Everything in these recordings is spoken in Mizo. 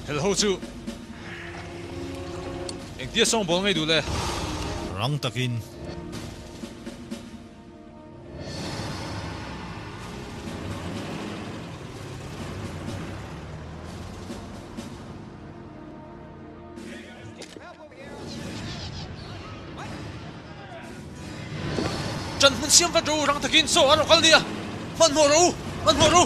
Hel ho chu engtia sawngbawl ngei duh le? Rang takin. Ṭan hmun siam vat ro rang takin saw a rawn kal nia, hmanhmawh ro, hmanhmawh ro.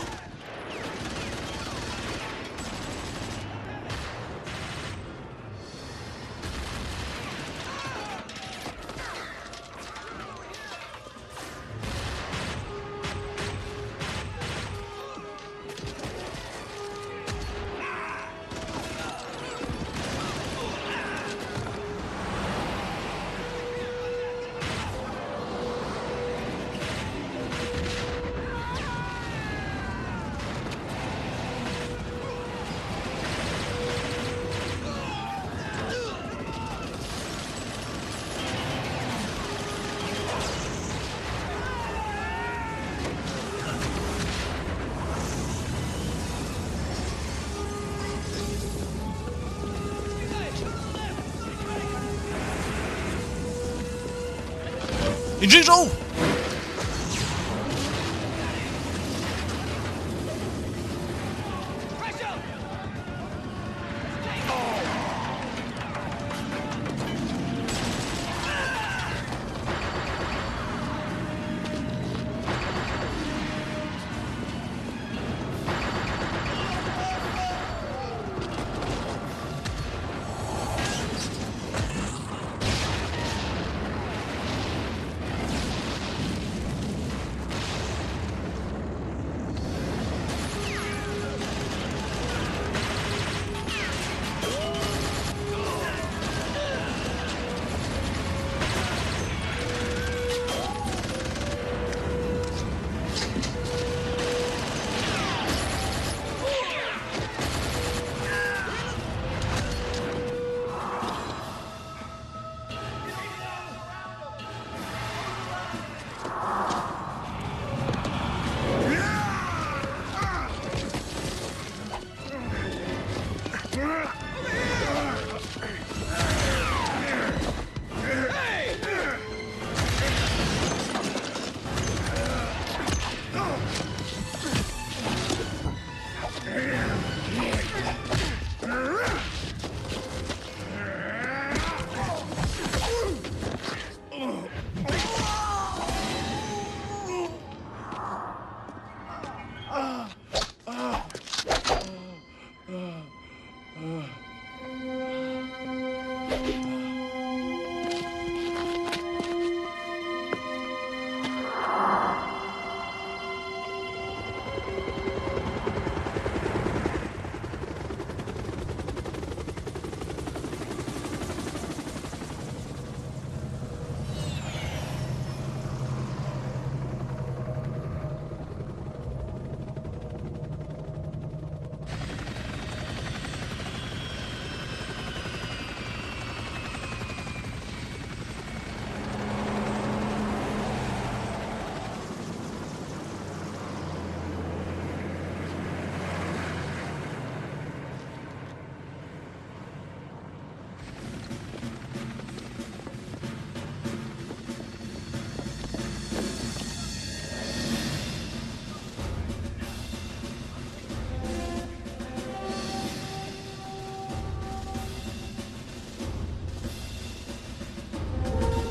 Inring ro!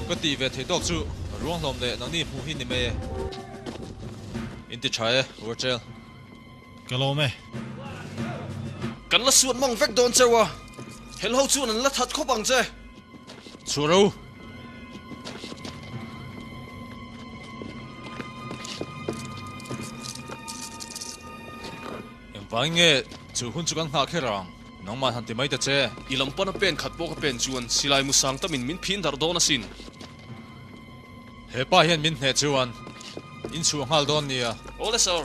Ka tih ve thei tawk chu ruang hlawm leh nangni hmuh hi ni mai e. In ti tha e, Urchel. Ka lawm e. Kan la suat mang vek dawn cheu a, hel ho chuan an la that khawp ang che. Chhuah ro. Engvangin nge chu hun chu kan nghah kher ang? Nangmah han ti mai ta che. I lam pana pen khat pawh ka pen chuan silai mu sang tamin min phin darh dawn asin. He pa hian min hneh chuan in chhuah nghal dawn nia. Awle sir.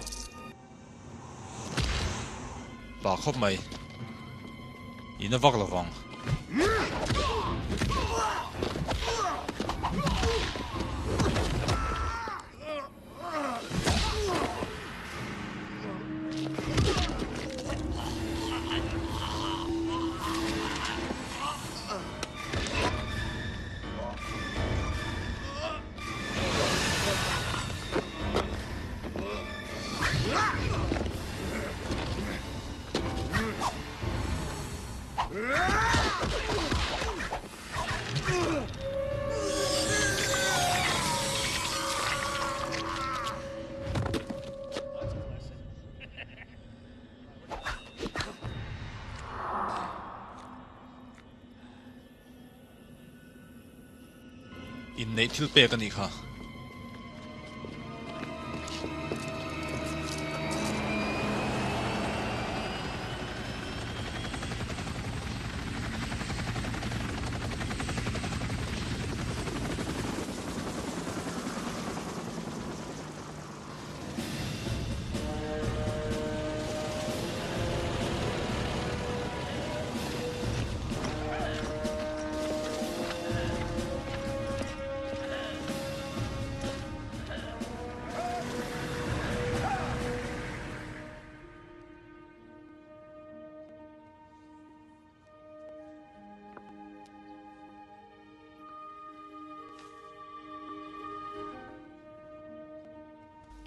Pa khawp mai. In a vak lovang. Inneih thil pek a nih kha.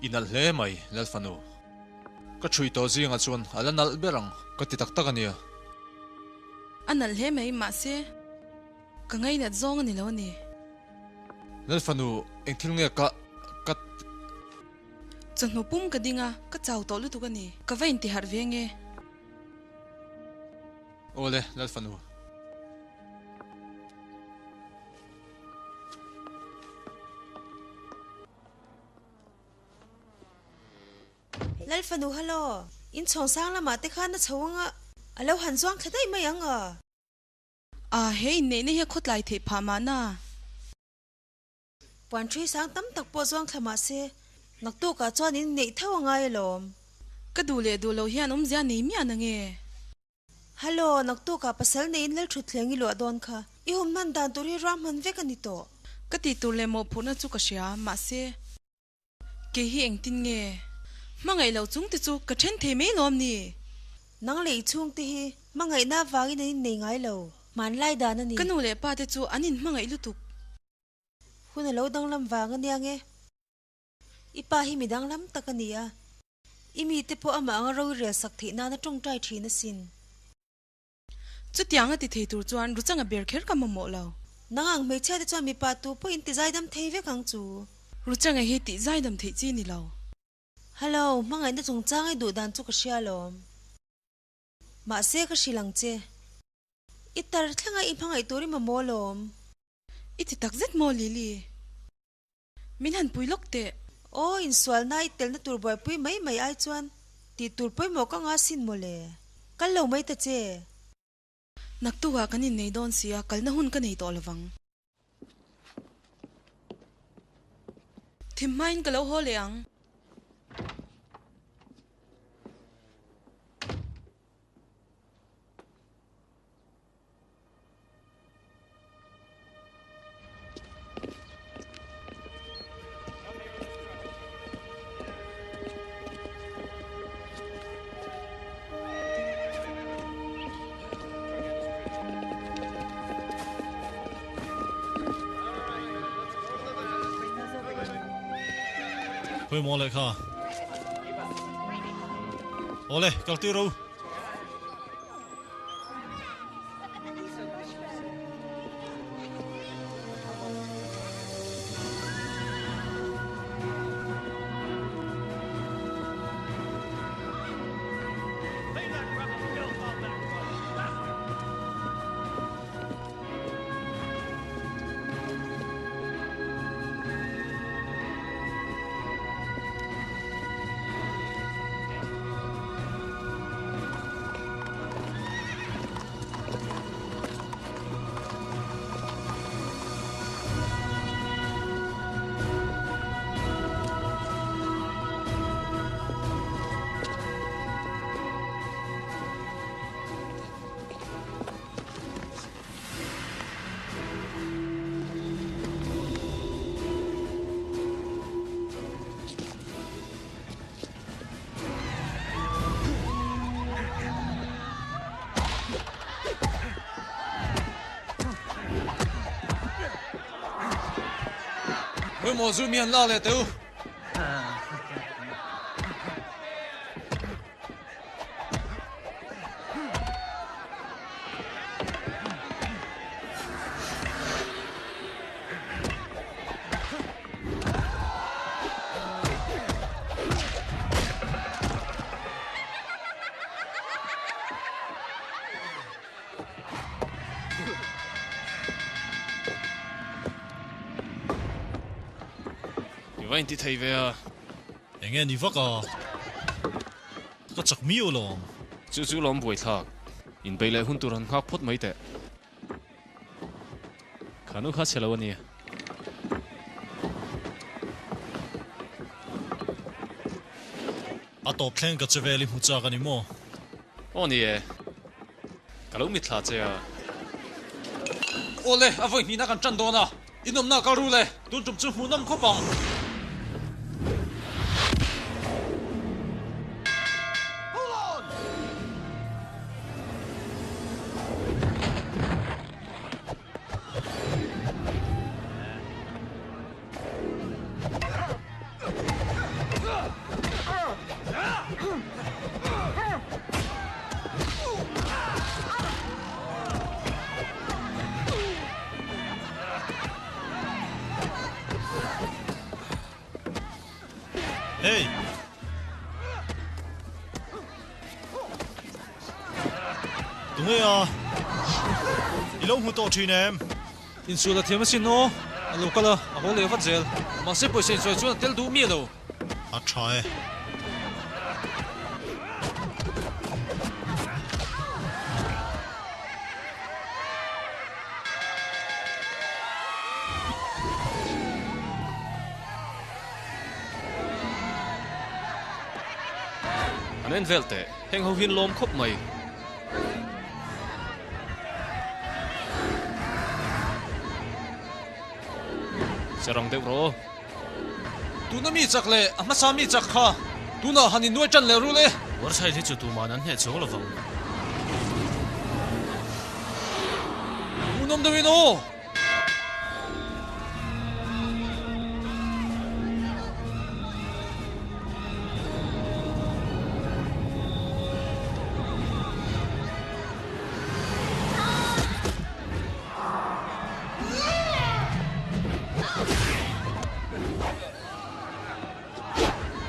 I nalh hle mai, Lalfanu. Ka chhui tawh zingah chuan a la nalh ber ang ka ti tak tak a nia. A nalh hle mai, mahse ka ngainat zawng a ni lo a ni. Lalfanu, eng thil nge ka, ka. Chawhnu pum ka ding a, ka chau tawh lutuk a ni. Ka va intiharh ve nge. Awle, Lalfanu. Lalfanu hallo, in chhawng sang lamah te khan a chho ang a, a lo han zuang thla daih mai ang a. A, he inneihna hi a khawtlai theih phah mahna. Puan ṭhui sang tam tak pawh zuang thla mah se, naktukah chuan in neih tho a ngai alawm. Ka duh leh duh loh hian awmzia nei miah na nge? Hallo, naktukah pasal neiin Lalṭhutthleng i luah dawn kha. I hum hman dan tur hi ruahman vek a ni tawh. Ka tih tur leh mawhphurhna chu ka hria, mahse, kei hi engtin nge? Hmangaih loh chung te chu ka then thei mai lawm ni? Nang leh i chhungte hi hmangaihna avangin an innei ngai lo, hmanlai dan a ni. Ka nu leh pa te chu an inhmangaih lutuk. Hun a lo danglam vang a nia nge? I pa hi mi danglam tak a ni a, i mite pawh amah anga ro i rel sak theih nana tawngtai thin asin. Chutiang a ti thei tur chuan Ruchanga ber kher ka mamawh lo. Nang ang hmeichhia te chuan mipa tu pawh in ti zaidam thei vek ang chu. Ruchanga hi tih zaidam theih chi ni lo. Hello, hmangaihna chungchang i duh dan chu ka hria alawm. Mahse ka hrilh ang che. I tar thlenga i hmangaih tur i mamawh alawm. I ti tak zet maw Lily? Min han pui lawk teh. Aw, insualna i telna tur buaipui mai mai ai chuan tih tur pawimawh ka nga sin mawle. Kal lo mai ta che. Naktukah kan innei dawn si a, kalna hun ka nei tawh lovang. Thim hmain ka lo haw leh ang. Khawi maw lehkha? Awle, kaltir ro. Pawimawh zu mi han lak leh teh u. va inti thei ve a. Enge ni vak a? Ka chak miau lawm. Chu chu lawm buaithlak. Inbeih leh hun tur han nghak phawt mai teh. Kha nu kha chhe lo a nia. A tawp thleng ka che vel i hmu chak a ni maw? Aw ni e. Ka lo mitthla che a. Aw le, a vawi hnihna kan tan dawn a. Inawmna kal ru le, tun tum chu hmuhnawm khawp ang. Hey! Tunge a? I lo hmu tawh thin em? Insual a thiam asin aw, a lo kal a, a haw leh vat zel. Mahse pawisa insawi chuan a tel duh miah lo. A tha e. An en vel teh, heng ho hian lawm khawp mai. Che rang deuh rawh. Tuna mi chak leh a hmasa mi chak kha tunah han innuai tan leh rul e. Warsail hi chu tuman an hneh chuang lovang. Hmuhnawm deuhin aw.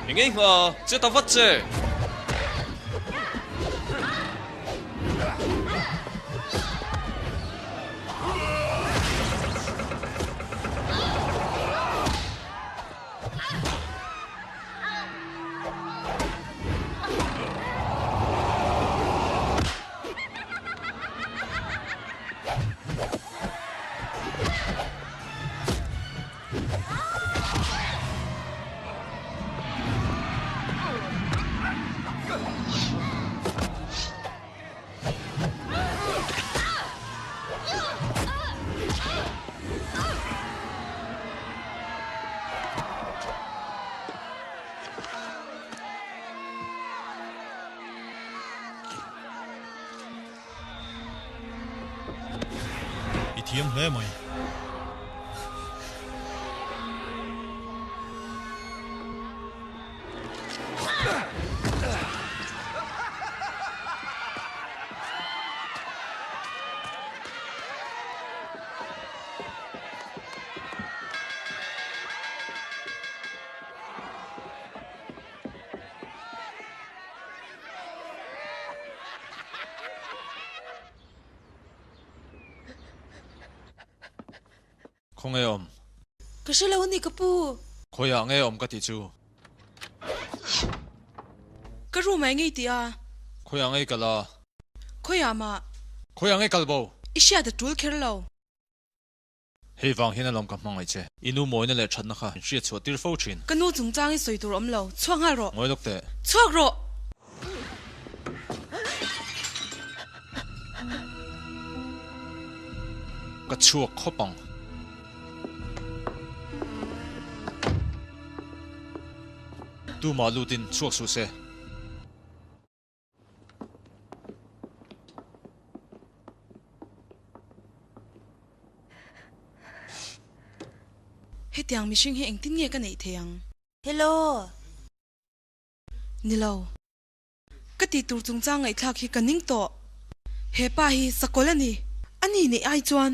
Eng eng hma che ta vat che. I thiam hle mai. Khawnge awm? Ka hre lo a ni ka pu. Khawiah nge awm ka tih chu? Ka room ah engei tih a? Khawiah ngei kal a? Khawiah mah? Khawiah ngei kal bo? I hriat a tul kher lo. Hei vang hian alawm ka hmangaih che. I nu mawina leh thatna kha in hriat chhuah tir fo thin. Ka nu chungchang i sawi tur awm lo. Chhuak nghal rawh. Ngawi lawk teh. Chhuak rawh! Ka chhuak khawp ang. Tumah lutin chhuak suh se. Hetiang mihring hi engtin nge ka neih thei ang? Hello! Ni lo. Ka tih tur chungchang ngaihthlak hi ka ning tawh. He pa hi sakawlh a ni. A ni neih ai chuan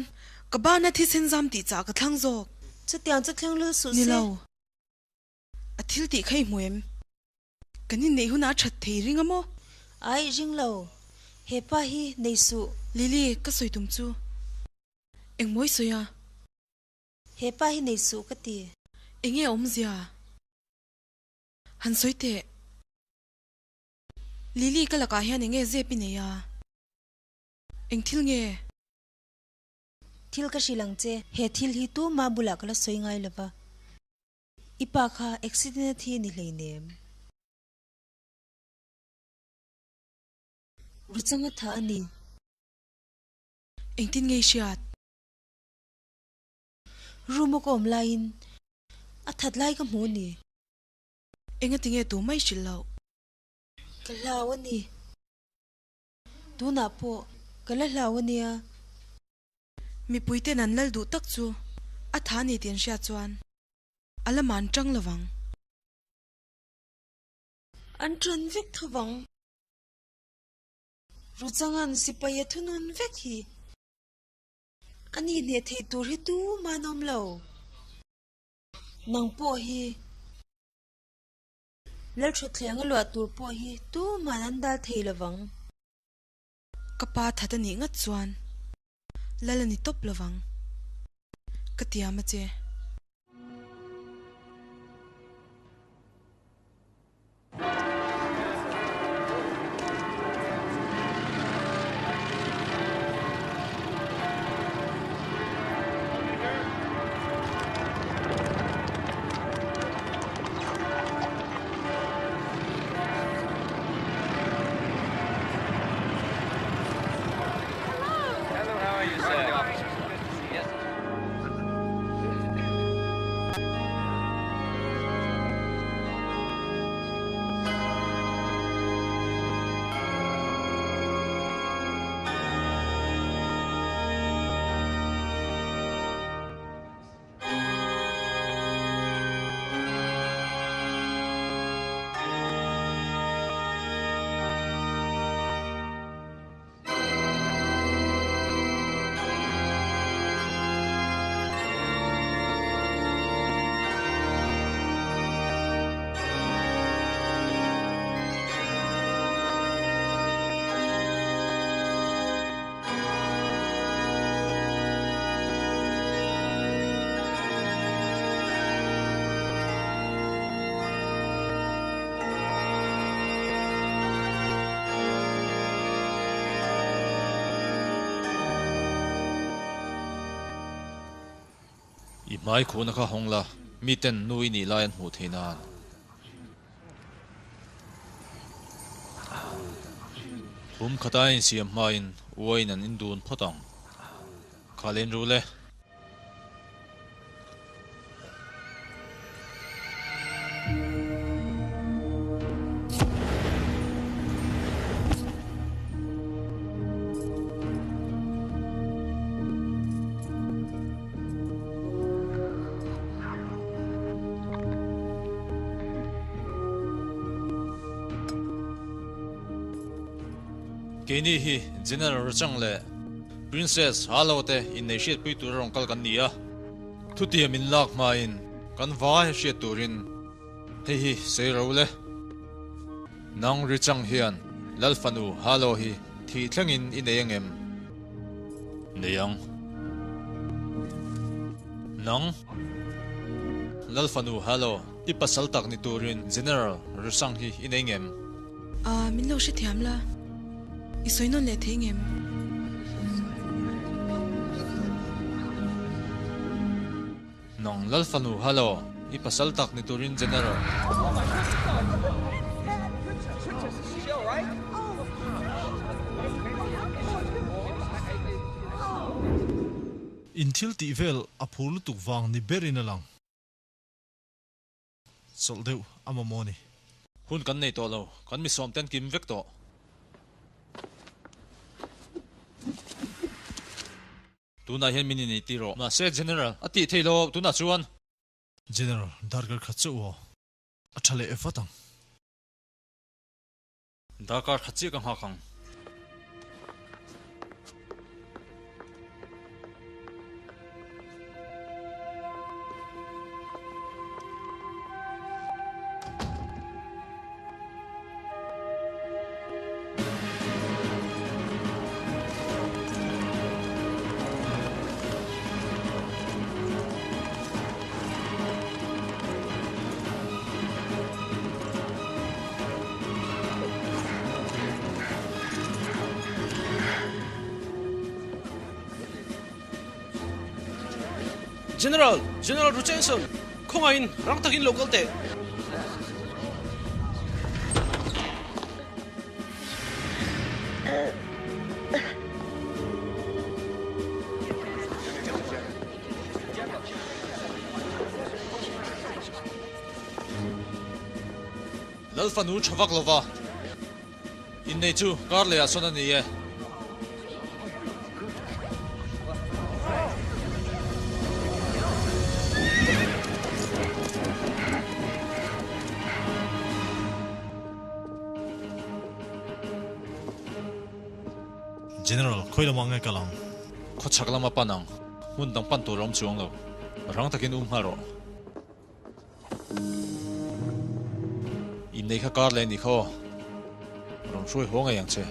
ka bana thisen zam tih chah ka thlang zawk. Chutiang chu thleng lul suh se. Ni lo. A thil tih kha i hmu em? Kan inneih hunah a that thei ring a maw? Aih, ring lo. He pa hi nei suh. Lily, ka sawi tum chu. Engmaw i sawi a? He pa hi nei suh ka ti. Enge awmzia? Han sawi teh. Lily ka lakah hian eng nge zep i nei a? Eng thil nge? Thil ka hrilh ang che, he thil hi tumah bulah ka la sawi ngai lo va. I pa kha accident a thi a ni hleinem. Ruchang a tha a ni. Engtin nge i hriat? Room a ka awm laiin a that lai ka hmu a ni. Engati nge tu mai hrilh loh? Ka hlau a ni. Tunah pawh ka la hlau a nia. Mipuiten an lal duh tak chu a tha a ni tih an hriat chuan a lamah an tang lovang. An tan vek tho vang. Ruchangan sipai a thunun vek hi. A ni hneh theih tur hi tumah an awm lo. Nang pawh hi. Lalthutthleng a luah tur pawh hi tumah an dal thei lovang. Ka pa that a nih ngat chuan lal a ni tawp lovang. Ka tiam a che. I hmai khuhna kha hawng la, miten nu i nih lai an hmuh theih nan. Pum khata insiam hmain uain an indun phawt ang. Kha len rul e. Keini hi General Rachang leh Princess Halo te innei hriatpui tura rawn kal kan ni a, thutiam in lak hmain kan vai hriat turin hei hi sawi ro le. Nang Richang hian Lal fanu Halo hi thih thlengin i nei angem? Nei ang. Nang Lal fanu Halo i pasal tak ni turin General Richang hi i nei ngem? A, min lo hrethiam la, i sawi nawn leh thei ngem? Nang Lal fanu, hallo, i pasal tak ni turin General. In thil tih vel a phur lutuk vang ni berin a lang. Chawlh deuh a mamawh a ni. Hun kan nei tawh lo, kan mi sawm ten kim vek tawh. Tunah hian min inei tir rawh. Mahse General, a tih theih lo tunah chuan. General, darkar khat chauh aw. A tha leh vat ang. Darkar khat chiah ka nghak ang. General! General Ruchenson! Khawngaihin rang takin lo kal teh! Lal fanu tha vak lova innei chu kar leh ah sawn a ni e. General, khawi lamah nge kal ang? Khawchhak lama pan ang, hmun dang pan tur a awm chuang lo. Rang takin um nghal rawh. Innei kha kar leh a nih kha aw. Rawn hruai haw ngei ang che.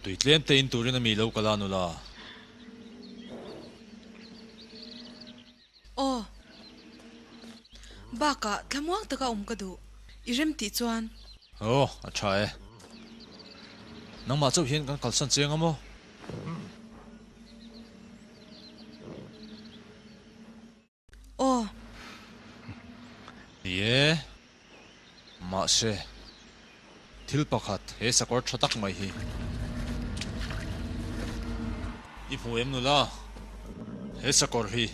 Tui tlem te in turin a mi lo kal a nula. Aw. Bakah thlamuang taka awm ka duh. I rem tih chuan. Aw, a tha e. Nangmah chauh hian kan kalsan chiang a maw? Aw. Ni e, mahse, thil pakhat he sakawr tha tak mai hi i hmu em nula? He sakawr hi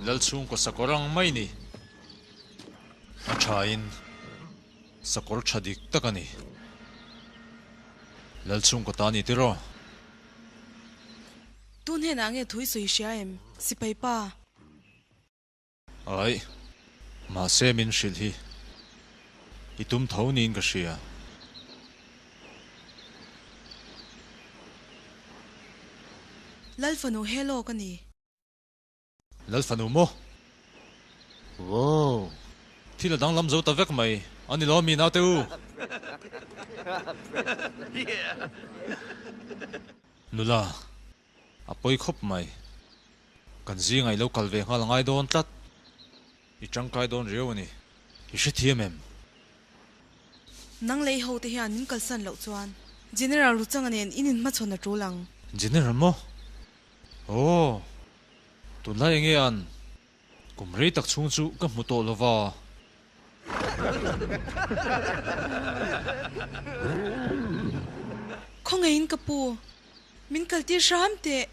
Lalchhungkaw sakawr ang mai ni. A thain sakawr tha dik tak a ni. Lalchhungkaw ta ni tiraw? Tun hnenah nge thu i sawi hria em, sipai pa? Aih, mahse min hrilh hi i tum tho niin ka hria. Lal fanu hello ka ni. Lal fanu maw? Wow! Thil a danglam zo ta vek mai a ni lo mi naute u? Nula, a pawi khawp mai. Kan zingah i lo kal ve nghal ngai dawn tlat. I tangkai dawn riau a ni. I hrethiam em? Nang lei ho te hian min kalsan loh chuan General Ruchanga nen in inhmachhawn a tul ang. General maw? Aw, tunlai enge an kum rei tak chhung chu ka hmu tawh lova. Khawngeiin ka pu, min kaltir hram teh.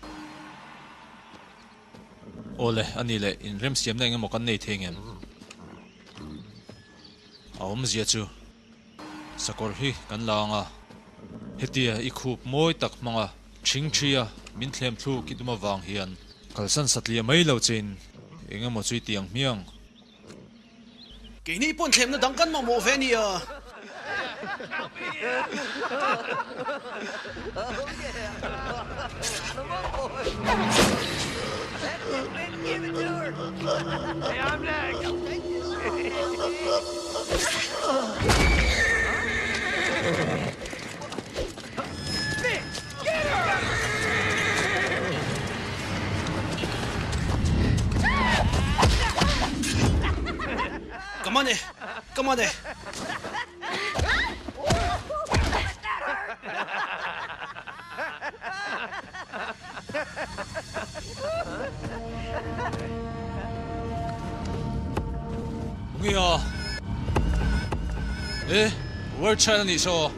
Aw le, a ni leh, inremsiamna eng emaw kan nei thei ngem? A awmzia chu sakawr hi kan la ang a, hetia i khup mawi tak hmanga ṭhingṭhia min thlem thluk i tum avang hian kalsan satliah mai lo chein eng emaw chu i ti ang hmiang. Keini pawn thlemna dang kan mamawh ve nia. Ka man e! Ka man e! Nge a? E, World Child a nih saw.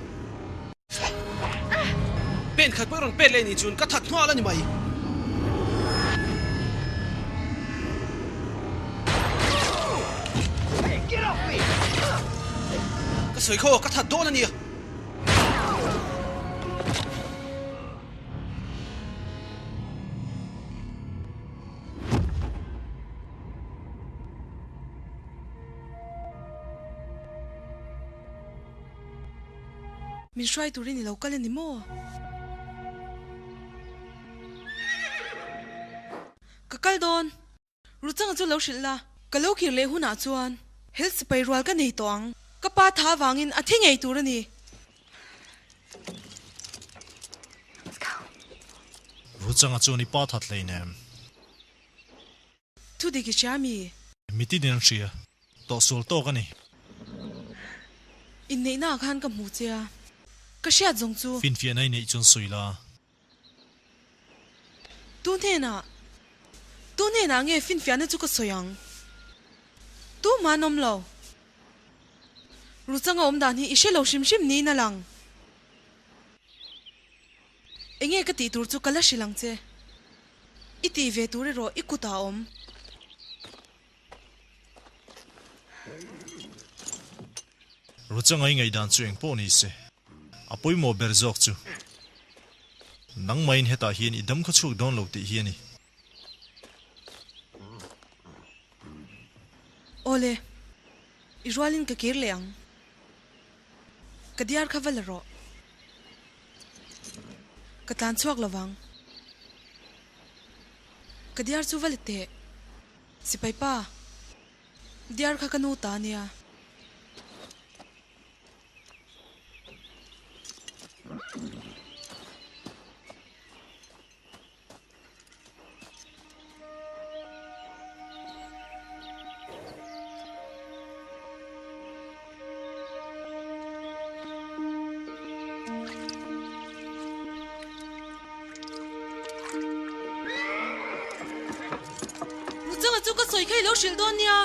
Vawikhat pawh i rawn pet leh nih chuan ka that nghal a ni mai. Ka sawi khaw ka that dawn a nia. Min hruai turin i lo kal a ni maw? Ka kal dawn. Ruchanga chu lo hrilh la. Ka lo kir leh hunah chuan hel sipai rual ka nei tawh ang. Ka pa tha avangin a thi ngei tur a ni. Ruchanga chuan i pa that hleinem. Thu dik i hria mi? Mitin in an hria. Tawh sual tawk a ni. Inneihna ah khan ka hmu che a, ka hriat zawng chu. Finfiahna i neih chuan sawi la. Tu hnenah? Tu hnenah nge finfiahna chu ka sawi ang? Tu mah an awm lo. Ruchanga awm dan hi i hre lo hrim hrim niin a lang. Enge ka tih tur chu ka la hrilh ang che. I tih ve tur erawh i kutah a awm. Ruchanga i ngaihdan chu eng pawh ni se, a pawimawh ber zawk chu nangmahin hetah hian i dam khaw chhuak dawn lo tih hi a ni. Awle, i rualin ka kir leh ang. Ka diar kha va la rawh. Ka tlan chhuak lo vang. Ka diar chu va la teh. Sipai pa, diar kha ka nu ta a nia. Muchanga chu ka sawi kha i lo hrilh dawn nia.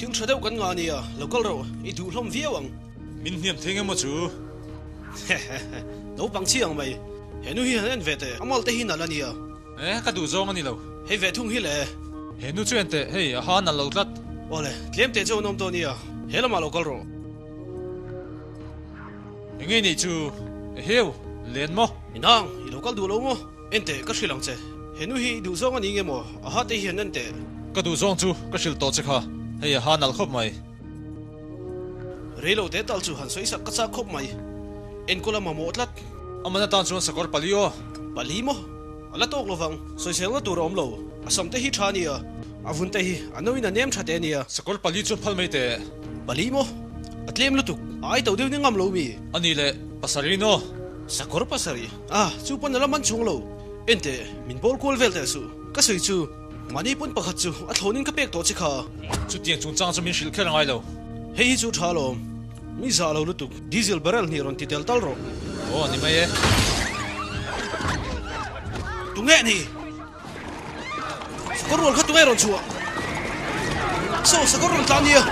Thil tha deuh kan ngah ania, lo kal rawh, i duh hlawm viau ang. Min hniam thei nge maw chu? Hehehe, naupang chi ang mai. He nu hi han en ve teh, a mal te hi nalh ania. E, ka duh zawng a ni lo. Hei ve thung hi le. He nu chu en teh, hei a ha nalh lo tlat. Awle, tlem teh chu an awm tawh ania, he lamah lo kal rawh. Enge nih chu? Eheu, len maw? Inang, i lo kal duh lo maw? En teh, ka hrilh ang che. He nu hi i duh zawng a ni nge maw? A ha te hi han en teh. Ka duh zawng chu ka hrilh tawh che kha, hei a ha nalh khawp mai. Rei lo te tal chu han sawi sak ka chak khawp mai. Enkawl a mamawh tlat. A man atan chuan sakawr pali aw. Pali maw? A la tawk lovang. Sawiselna tur a awm lo. A sam te hi tha a nia. A vun te hi a no in a nem tha te a nia. Sakawr pali chuan phal mai teh. Pali maw? A tlem lutuk. A ai to deuh ni ngam lo mi? A nih leh pasarih naw? Sakawr pasarih? Ah, chu pawn a la man chung lo. Enteh, min bawl kual vel teh suh. Ka sawi chu. Mahni pawn pakhat chu a thlawnin ka pek tawh che kha. Chutiang chungchang chu min hrilh kher angai lo. Hei hi chu tha alawm. Mi zah lo lutuk. Diesel barrel hnih rawn ti tel tal rawh. Aw ni mai e. Tunge ni? Sakawr rual kha tunge rawn chhuah? Saw, sakawr rawn tlan nia!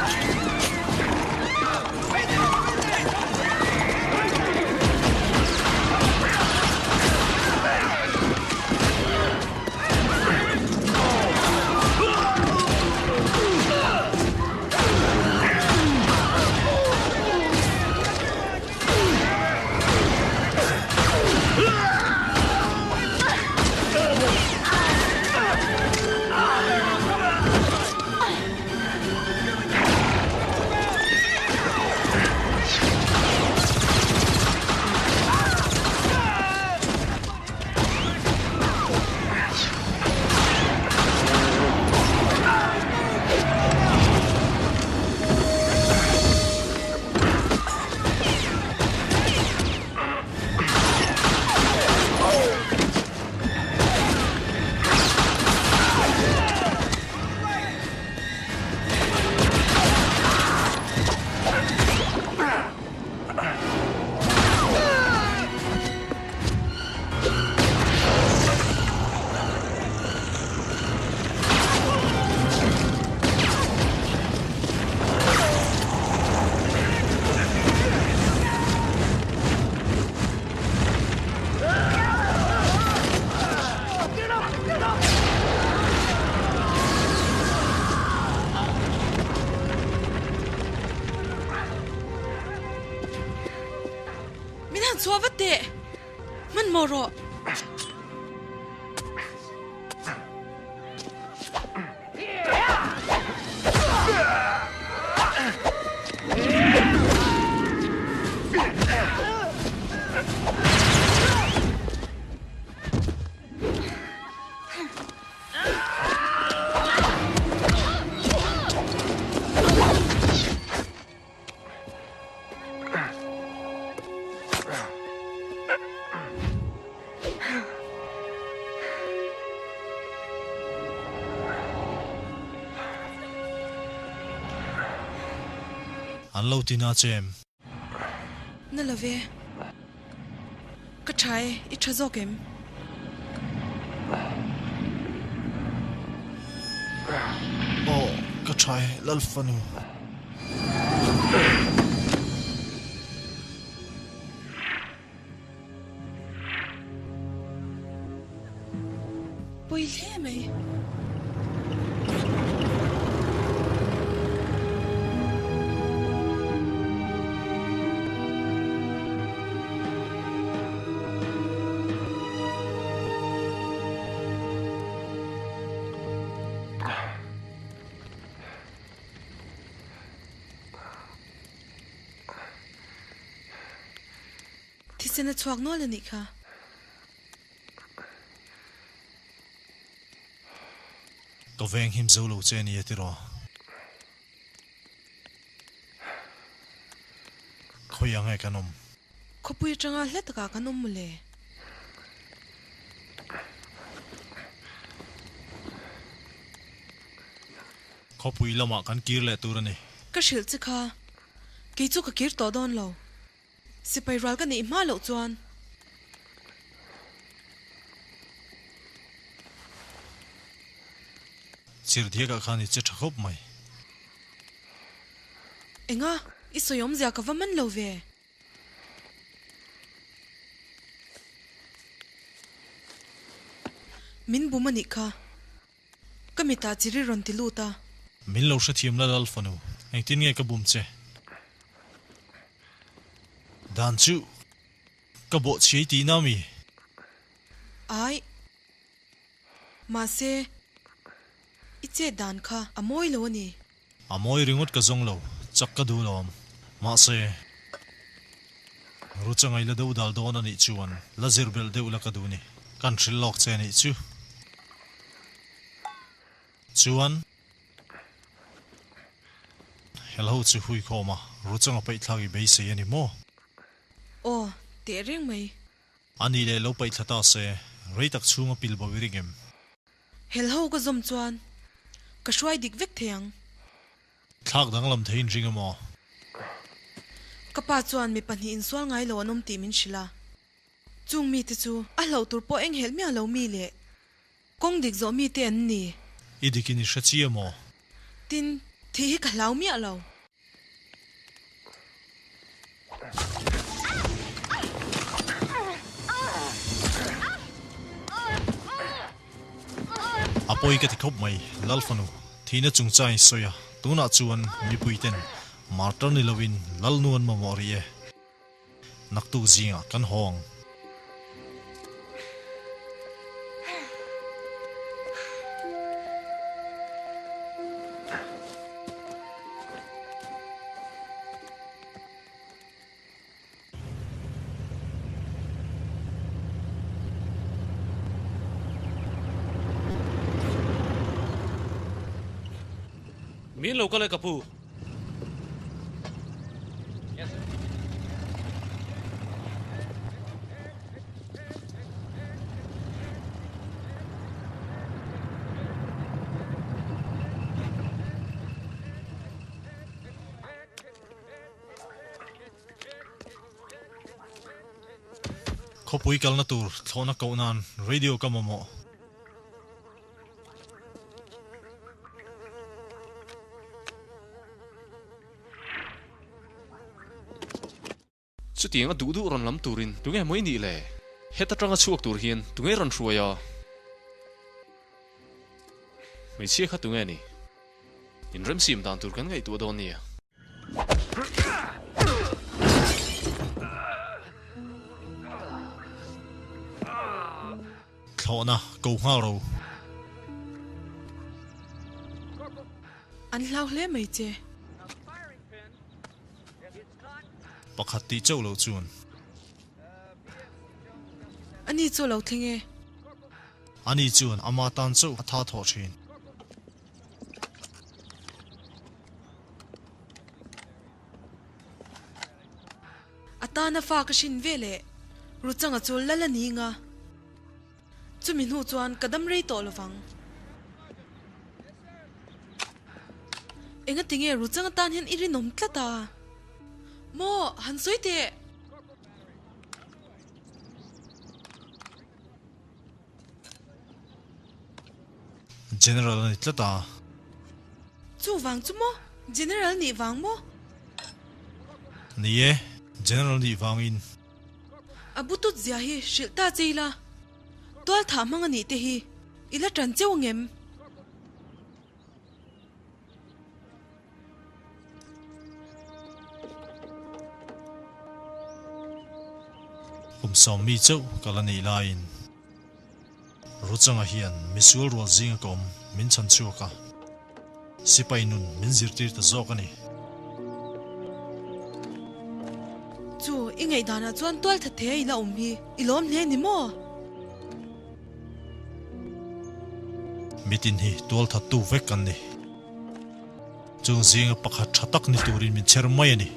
Min han chhuah vat teh! Hmanhmawh rawh! An lo ti na che em? Na lo ve. Ka tha e, i tha zawk em? Aw, ka tha e, Lalfanu. Pawi hle mai. Thisen a chhuak nual a nih kha. Ka veng him zo lo che a ni a tiraw. Khawi ang e kan awm? Khawpui atanga hla takah kan awm mawle. Khawpui lamah kan kir leh tur a ni. Ka hrilh che kha, kei chu ka kir tawh dawn lo. Sipai rual ka neih hma loh chuan. Chirhdiakah khan i che tha khawp mai. Enga, i sawi awmzia ka va man lo ve. Min bum a nih kha. Ka mitah chiri rawn ti lut a. Min lo hrethiam la lal fanu, engtin nge ka bum che? Dan chu ka bawh chhiai tihna mi? Ai. Mahse, i chet dan kha a mawi lo a ni. A mawi ringawt ka zawng lo, chak ka duh lawm. Mahse, Ruchangai la do dal dawn a nih chuan la zir belh deuh la ka duh ni. Kan hrilh lawk che a nih chu. Chuan, Helho chu hui khawm a, Ruchanga paihthlak i beisei a ni maw? Aw, teh reng mai. A nih leh lo paihthla ta se, rei tak chhunga pil bo i ring em? Helho ka zawm chuan ka hruai dik vek thei ang. Thlak danglam theiin ring emaw? Ka pa chuan mi pahnihin insual ngai lo an awm tih min hrilh a. Chung mite chu a hlauh tur pawh enghelh miah lo mi leh kawng dik zawh mite an ni. I dikin i hre chiah maw? Tin, thih hi ka hlau miah lo. A pawi ka ti khawp mai, Lalfanu, thihna chungchang i sawi a, tunah chuan mipuiten martar ni loin Lalnu an mamawh rih e. Naktuk zingah kan haw ang. Min lo kal e ka pu. Khawpui kalna tur thlawhna koh nan radio ka mamawh. Chutiang a duh duh rawn lam turin tunge maw i nih le? Heta tanga chhuak tur hian tunge rawn hruai a? Hmeichhia kha tunge ni? Inremsiam dan tur kan ngaihtuah dawn nia. Thlawhna ko nghal ro. An hlau hle mai che. Pakhat tih chauh loh chuan. Ani chu a lo thleng e. Ani chuan ama tan chauh a tha thawh thin. A tana fa ka hrin ve leh Ruchanga chu lal a ni nga. Chumi hnu chuan ka dam rei tawh lovang. Enga tinge Ruchanga tan hian i rinawm tlat a? Maw, han sawi teh! General a ni tlat a. Chuvang chu maw? General nih vang maw? Ni e, General nih vangin. A butut zia hi hrilh ta che ila, tual thah hmang a nih te hi i la tan cheu angem? Kum sawmmi chauh ka la neih laiin Ruchanga hian misual rual zinga ka awm min chhan chhuak a, sipai nun min zirtir ta zawk a ni. Chu, i ngaihdanah chuan tual that thei a i la awm hi i lawm hle ni maw? Mitin hi tual thattu vek kan ni. Chung zinga pakhat tha tak ni turin min chher mai a ni.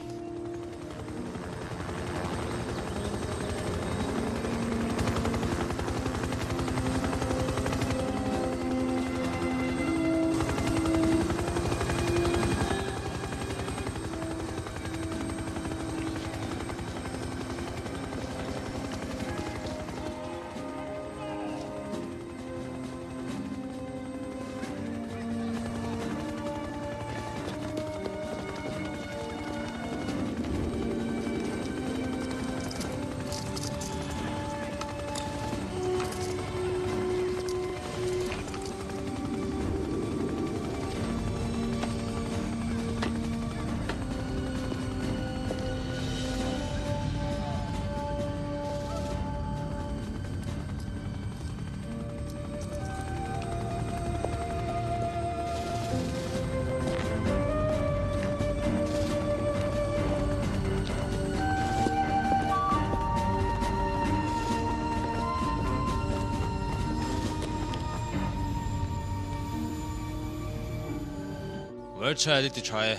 Where child i ti tha e.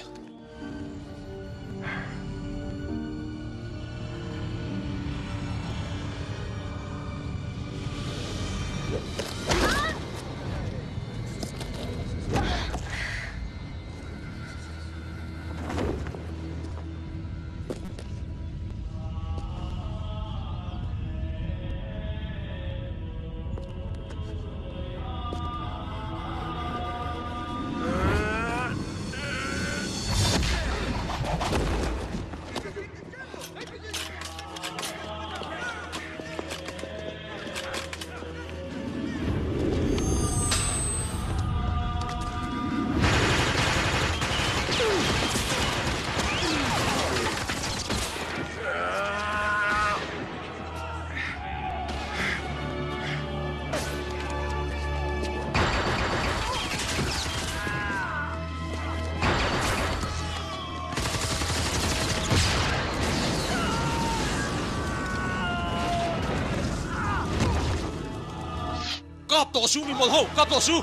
Kap tawh su mi mawlh ho, kap tawh su!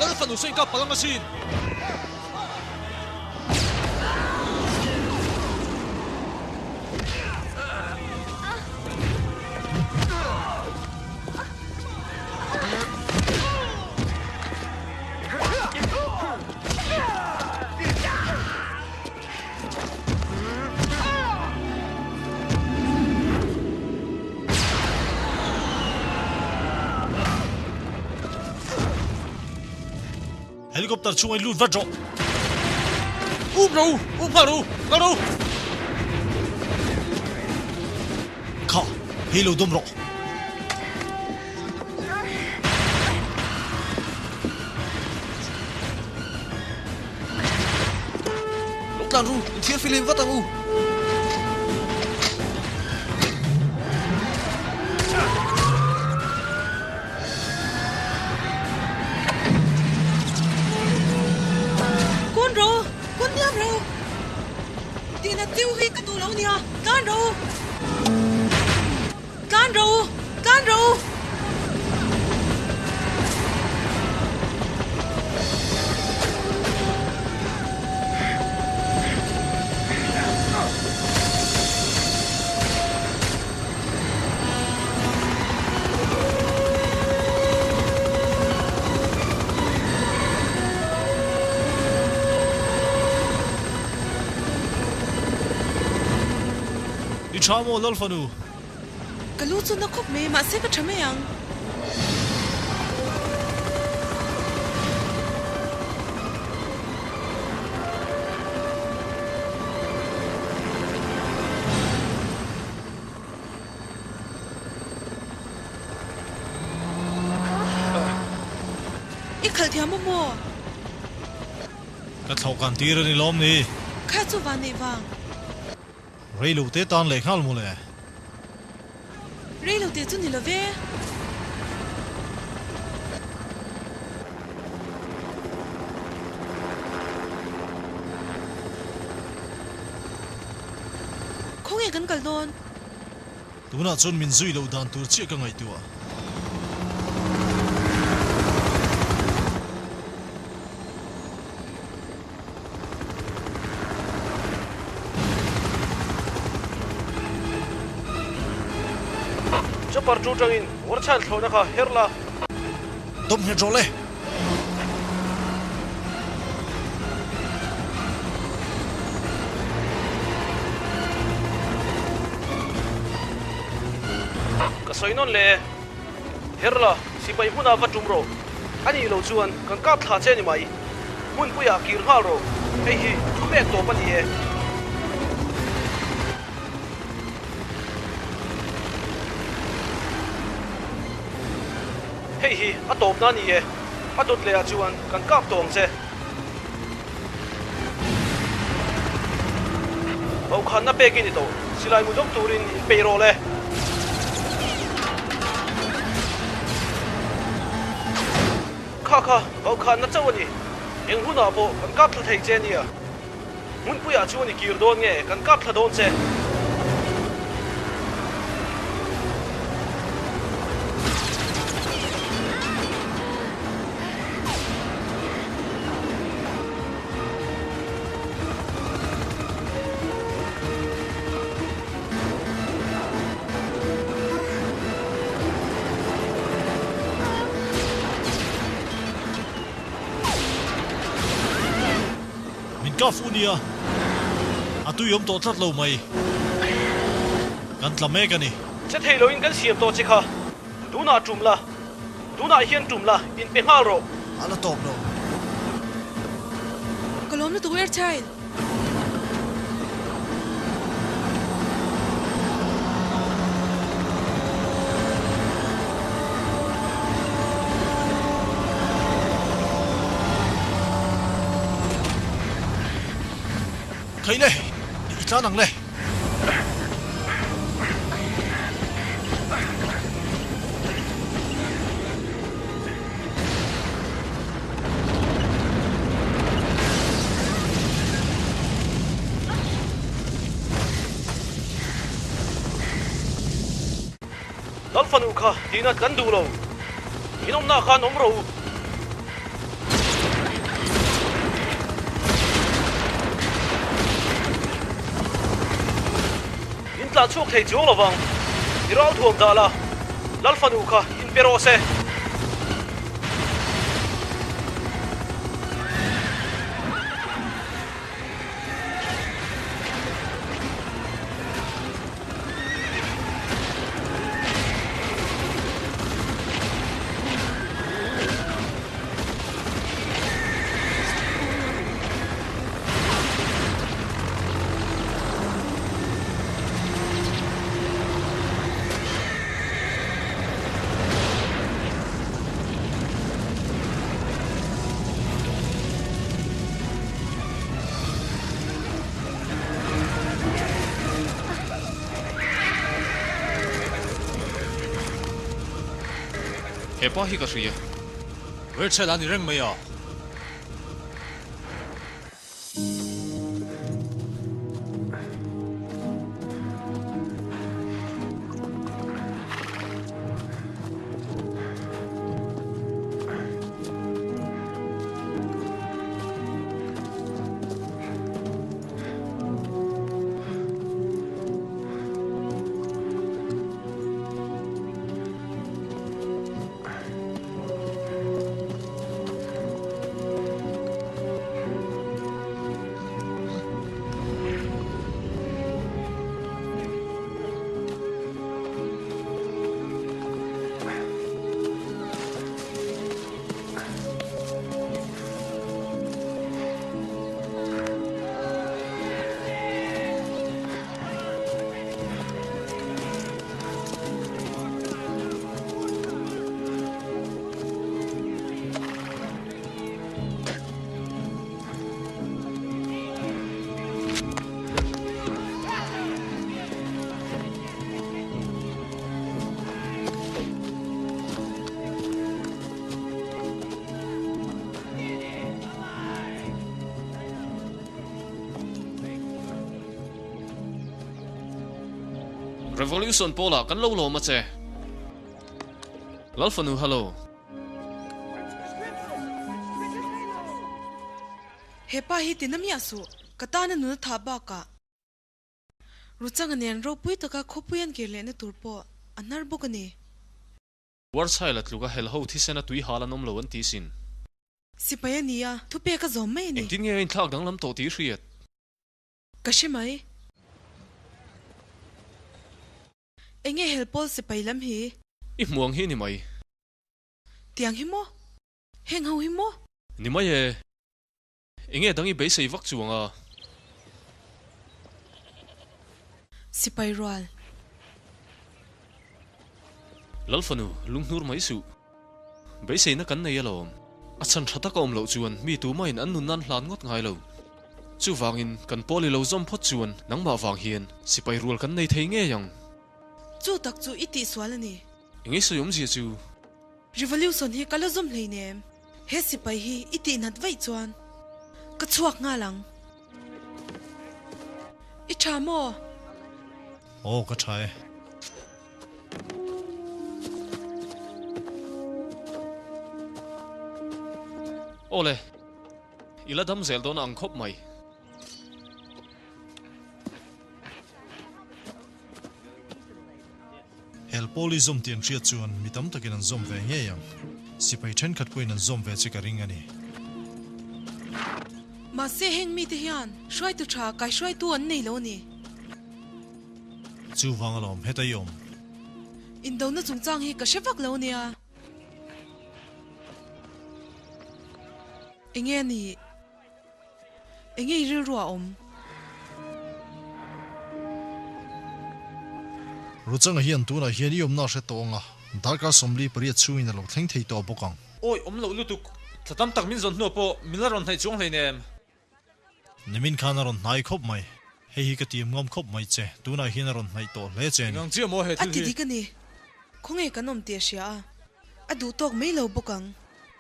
Lal fanu saw in kap palang asin! Helicopter chhungah i lut vat rawh. Um ro, um nghal ro, nghal ro. Kha, hei lo dawm rawh. Lo tlan ru, in thiar filim vat ang u. Kun ro, kun diam ro. Tina tiu hi ka duh lo nia, tlan ro. Tlan ro u! Tlan ro u! I tha maw Lalfanu? Ka lu chu na khawp mai, mahse ka tha mai ang. I khalh thiam a maw? Ka thlawh kan tir a ni lawm ni? Kha chu van neih vang. Rei lo te tan leh nghal mawle. Rei lo te chu ni lo ve. Khawnge kan kal dawn? Tunah chuan min zui loh dan tur chiah ka ngaihtuah. Chopper chu tangin Warchal thlawhna kha her la. Dawp nghet rawh le. Ka sawi nawn leh e. Her la, sipai hmunah va tum rawh. A nih loh chuan kan kap thla che ni mai. Hmunpuiah kir nghal rawh. Hei hi thu pek tawp a ni e. Hei hi a tawpna a ni e. A dawt lehah chuan kan kap tawh ang che. Vaukhana pek i ni tawh. Silai mu dawng turin inpeih rawh le. Kha kha, vaukhana chauh a ni. Eng hunah pawh kan kap thla thei che nia. Hmunpuiah chuan i kir dawn nge kan kap thla dawn che? Min kah fuh nia, a tui awm tawh tlat lo mai. Kan tla mek a ni. Che thei loin kan siam tawh che kha. Tunah tum la, tunah hian tum la, inpe nghal rawh. A la tawp lo. Ka lawm lutuk er child. Khaih le, i tlan ang le. Lal fanu kha tihna kan duh lo. In awmnaah khan awm rawh u. In tlan chhuak thei chuang lovang. I ralthuam dah la, Lal fanu kha inpe rawh se. He pa hi ka hria. Rachel a ni reng mai a. Revolution pawlah kan lo lawm a che. Lal fanu hello. He pa hi tina miah suh, ka tana nuna tha bakah Ruchanga nen ropui taka khawpui an kir lehna tur pawh a hnar bawk a ni. Warchhaila tluka hel ho thisena tui hal an awm lo an ti sin. Sipai a ni a, thupek a zawm mai a ni. Engtin nge a inthlak danglam tawh tih i hriat? Ka hre mai. Enge hel pawl sipai lam hi? I hmuang hi ni mai. Tiang hi maw? Heng ho hi maw? Ni mai e. Enge dang i beisei vak chuang a? Sipai rual. Lal fanu, lunghnur mai suh. Beiseina kan nei alawm. A chhan tha tak a awm loh chuan mi tumahin an nun nan hlan ngawt ngai lo. Chuvangin kan pawl i lo zawm phawt chuan nangmah vang hian sipai rual kan nei thei ngei ang. Chu tak chu i tihsual a ni. Enge sawi awmzia chu? Revolution hi ka la zawm hleinem. He sipai hi i tihnat vaih chuan ka chhuak nghal ang. I tha maw? Aw ka tha e. Aw le, i la dam zel dawn a ang khawp mai. Hel pawl i zawm tih an hriat chuan mi tam takin an zawm ve ngei ang. Sipai thenkhat pawhin an zawm ve che ka ring a ni. Mahse heng mite hian hruaitu tha kaihruaitu an nei lo a ni. Chuvang alawm heta i awm. Indona chungchang hi ka hre vak lo nia. Enge a nih? Enge i rilru a awm? Ruchanga hian tunah hian i awmna a hre tawh ang a, darkar 48 chhungin a lo thleng thei tawh bawk ang. Awi, awm loh lutuk. Thla tam tak min zawn hnuah pawh min la rawn hnaih chuang hleinem. Nimin khan a rawn hnai khawp mai. Hei hi ka tiam ngam khawp mai che. Tunah hian a rawn hnaih tawh hle che a ni. Engang chiah maw he A thil ti hi? dik a ni. Khawnge kan awm tih a hria a, a duh tawk mai lo bawk ang.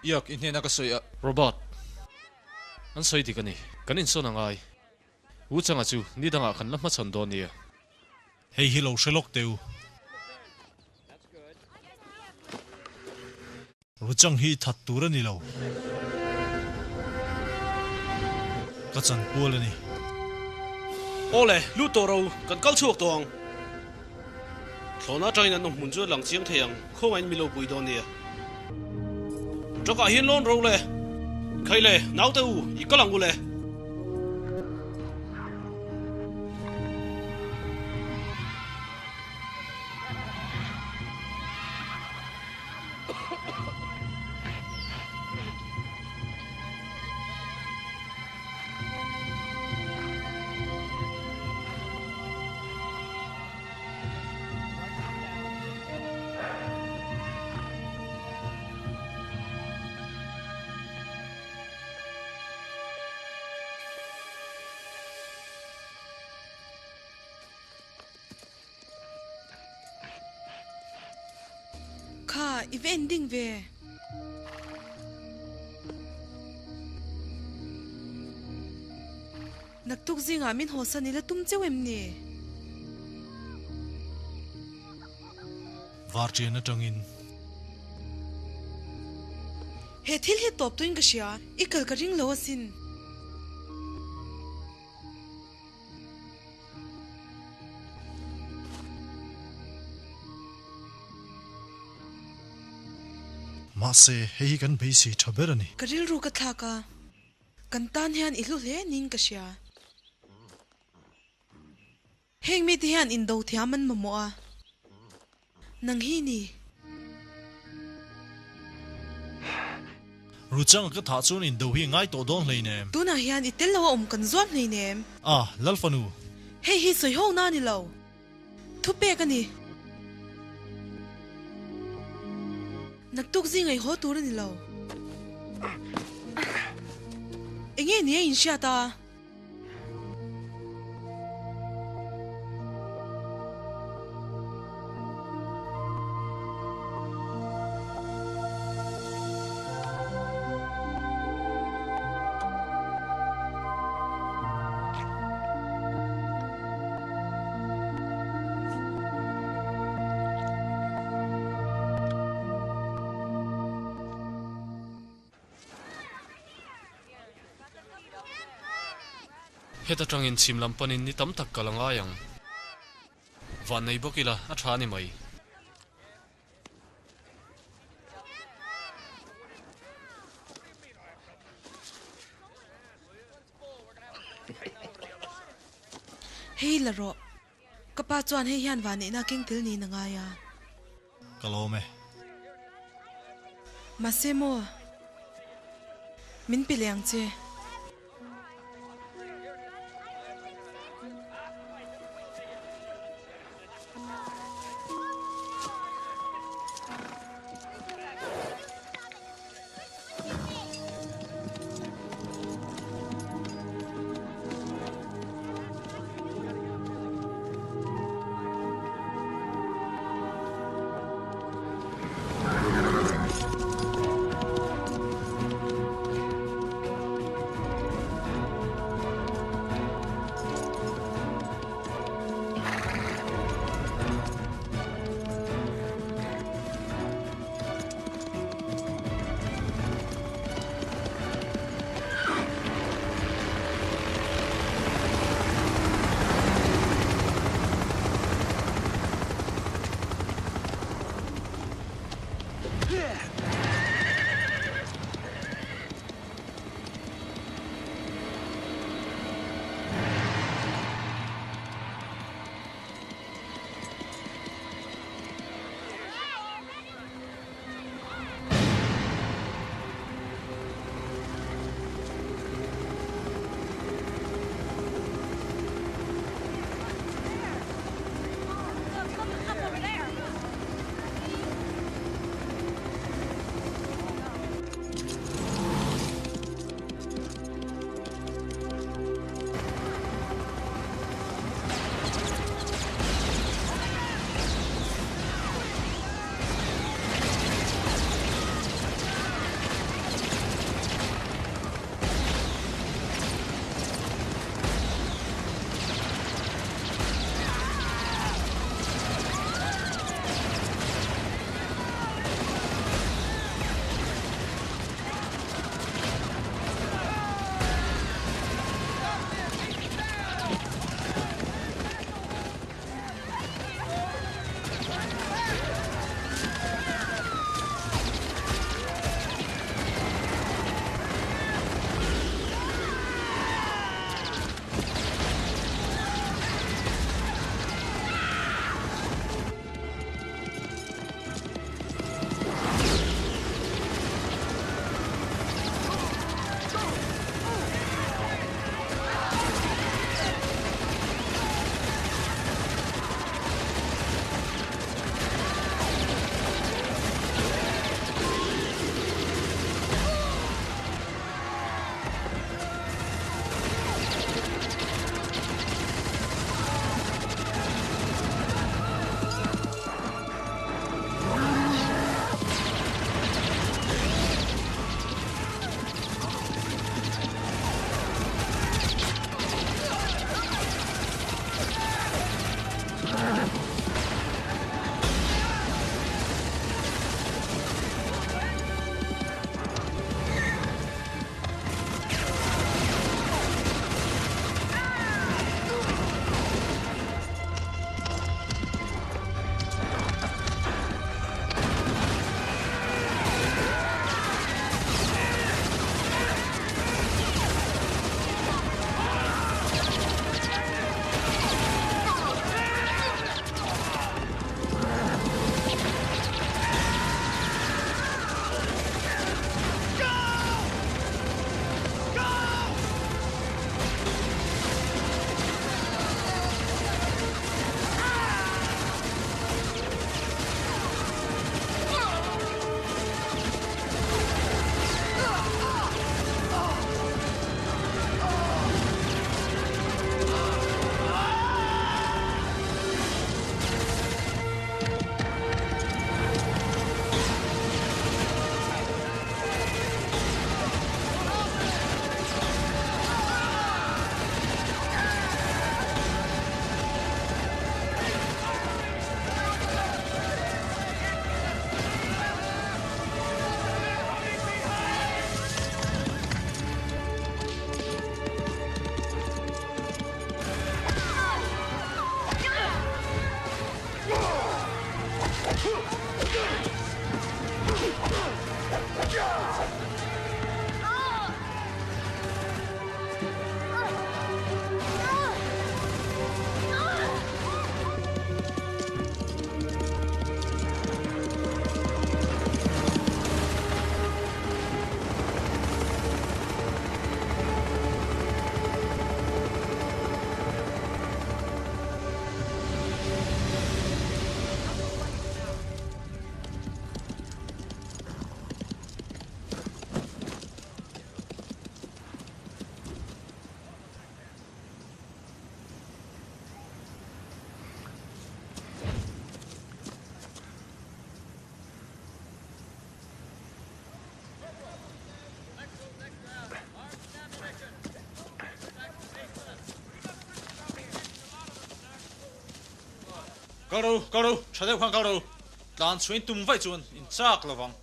Iak, i hnena ka sawi a. Robert, An sawi dik a ni. Kan insawn a ngai. U Changa chu ni dangah kan la hmachhawn dawn nia. Hei hi lo hre lawk teh u. Ruchang hi that tur a ni lo. Ka chanpual a ni. Awle, lut tawh ro, kan kal chhuak tawh ang. Thlawhna atangin an awm hmun chu a lang chiang thei ang, khawngaihin min lo pui dawn nia. Truck ah hian lawn ro le. Khai le, naute u, i kal ang u le. Kha, i va ending ve. Naktuk zingah min hawsan ila tum cheu em ni? Varṭian aṭangin. He thil hi tawp tuin ka hria, i kal ka ring lo asin. Mahse, hei hi kan beisei tha ber a ni. Ka rilru ka thlak a, kan tan hian i hlu hle niin ka hria. Heng mite hian indo thiam an mamawh a, Nang hi ni. Ruchanga ka thah chuan indo hi ngai tawh dawn hleinem. Tunah hian i tel lo a awm kan zuam hleinem. A, Lalfanu. Hei hi sawi ho na ni lo. Thupek a ni. Naktuk zing ei haw tur a ni lo. Enge ni a inhriat a? Heta tangin chhim lam panin ni tam tak kal a ngai ang. Van nei bawk ila a tha a ni mai. Hei la rawh. Ka pa chuan hei hian vanneihna keng tel niin a ngai a. Ka lawm e. Mahse maw, min pe leh ang che. Kal ro, kal ro, tha deuh khan kal ro. Tlan chhuain tum vaih chuan in chak lo vang.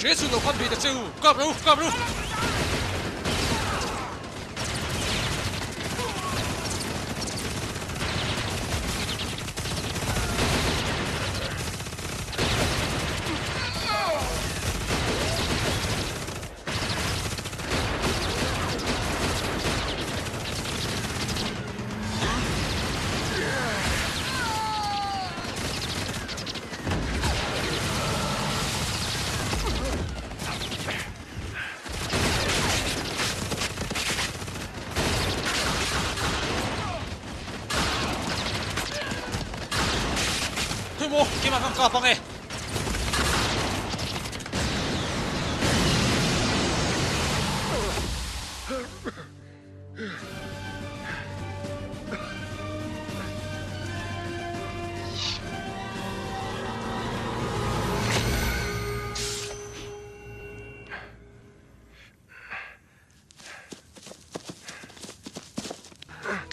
Hre chu lo khan bih ta che u, kap ro, kap ro! Khawimaw, keimah khan kap ang e.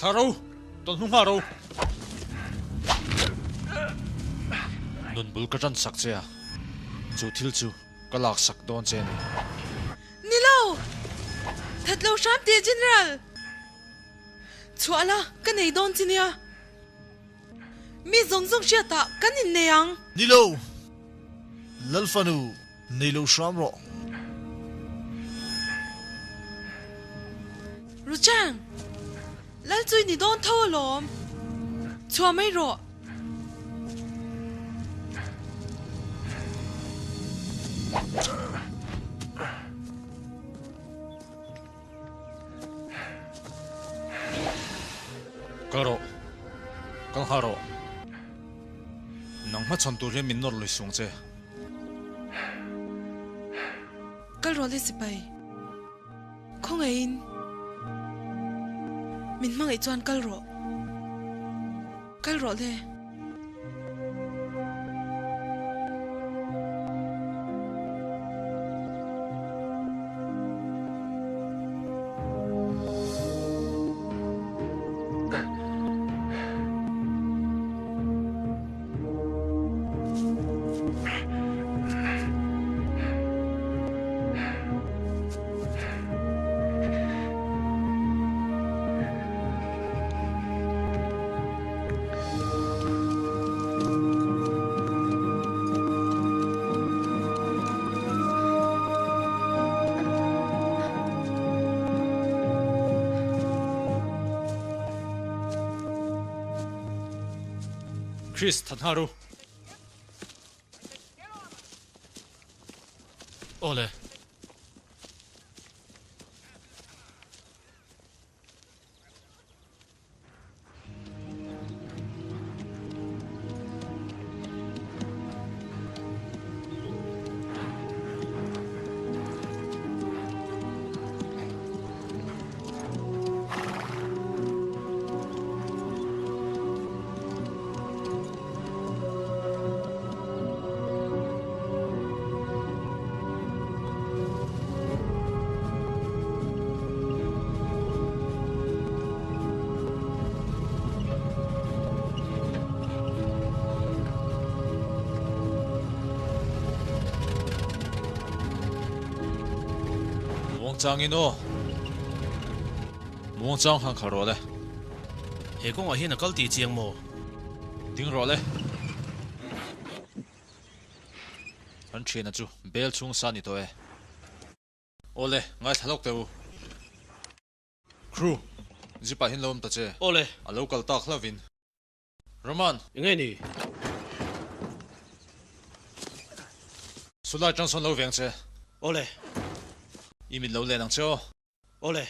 Thla ro, tawn hnu nghal ro. Nun bul ka tan sak che a, chu thil chu ka lak sak dawn che a ni. Ni lo! That lo hram teh General! Chhuah la, ka nei dawn chi nia. Mi zawng zawng hriatah kan innei ang. Ni lo! Lalfanu, nei lo hram rawh. Ruchang! Lal chu i ni dawn tho alawm. Chhuah mai rawh. Kal rawh, kal nghal rawh. Nang hmachhawn tur hian min nawr lui sung che. Kal rawh le sipai. Khawngaihin min hmangaih chuan kal rawh. Kal rawh le. Chris Thatharu. Awle. Muangchangin aw. Muangchang han khalh rawh le. He kawngah hian a kal tih chiang maw? Ding rawh le. Kan thiana chu bel chhung sa ni tawh e. Awle, ngaithla lawk teh u. Crew, zip ah hian lo awm ta che. Awle. A lo kal tak hlauh in. Roman! Enge ni? Sulai tang sawn lo veng che. Awle. I mit lo len ang che aw. Awle.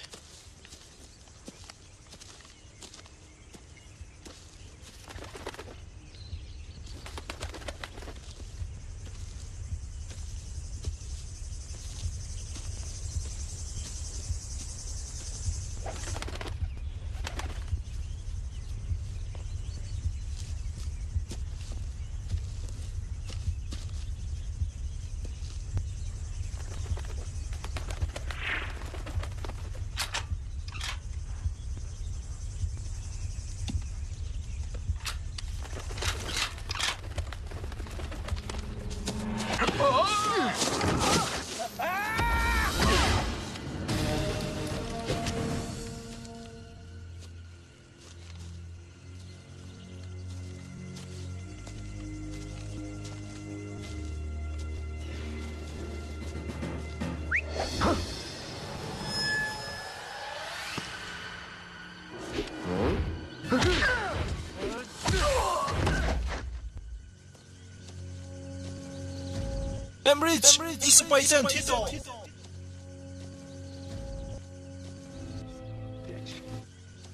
Emrich, i sipai te an thi tawh.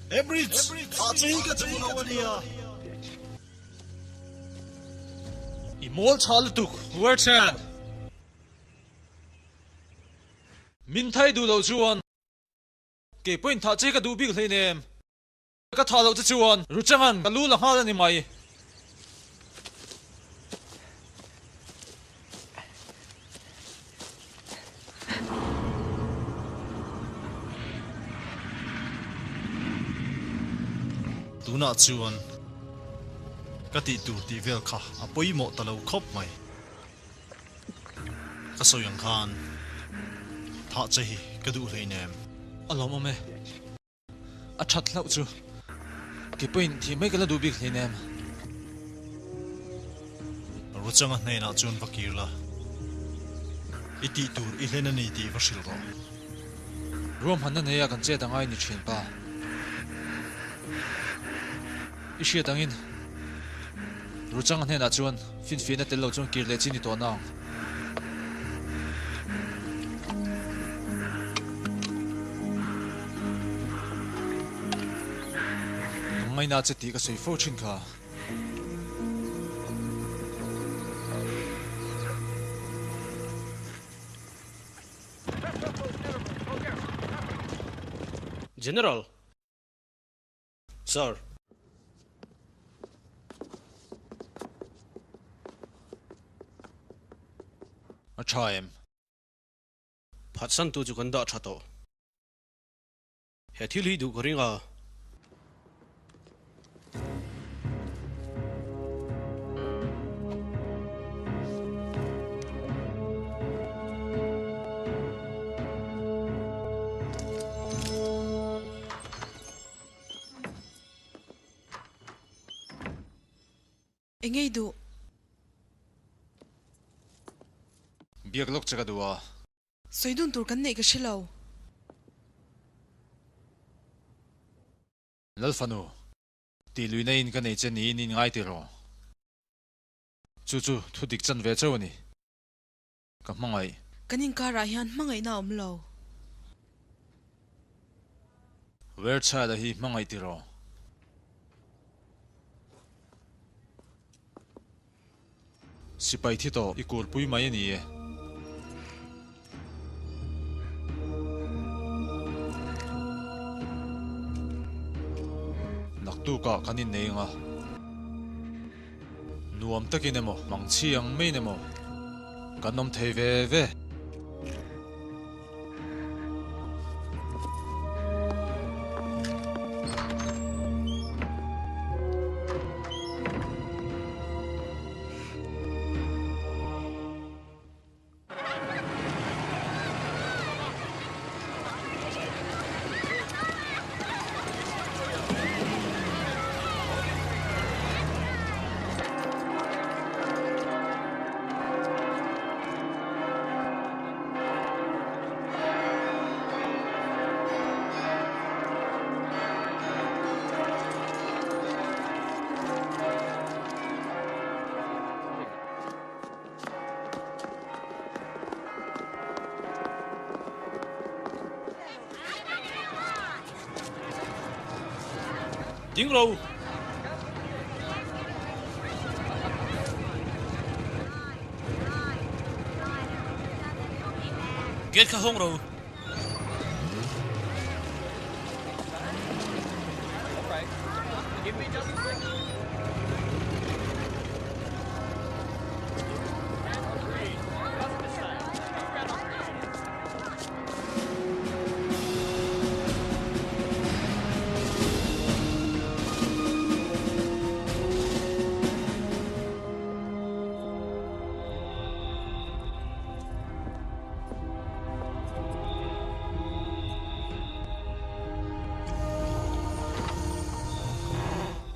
Emrich, thah che hi ka duh lo a nia. I mawl chhah lutuk, Werther. Min thai duh loh chuan kei pawhin thah che ka duh bik hleinem. Ka thah loh che chuan Ruchangan ka lu la nghal a ni mai. Tunah chuan ka tih tur tih vel kha a pawimawh ta lo khawp mai. Ka sawi ang khan thah che hi ka duh hleinem. A lawmawm e. A that hlauh chu kei pawhin thih mai ka la duh bik hleinem. Ruchanga hnenah chuan va kir la, i tih tur i hlen a ni tih va hrilh rawh. Ruahmanna neia kan chet angai ni thin pa. I hriat angin Ruchanga hnenah chuan finfiahna tel lo chuan kir leh chi ni tawh nang. Ka ngaina che tih ka sawi fo thin kha. General. Sir. A tha em? Phatsan tu chu kan dah tha tawh. He thil hi duh ka ring a. Engei duh? Biak lawk che ka duh a. Sawi dun tur kan neih ka hre lo. Lalfanu, tih luihna in ka nei che niin in ngai tiraw? Chu chu thu dik chan ve chauh a ni. Ka hmangaih. Kan inkarah hian hmangaihna a awm lo. Werchhada hi hmangaih tiraw? Sipai thi tawh i kurpui mai a ni e. Naktukah kan innei ang a. Nuam takin emaw, mangchhi ang maiin emaw kan awm thei ve ve. Ding ro. Gate kha hawng ro.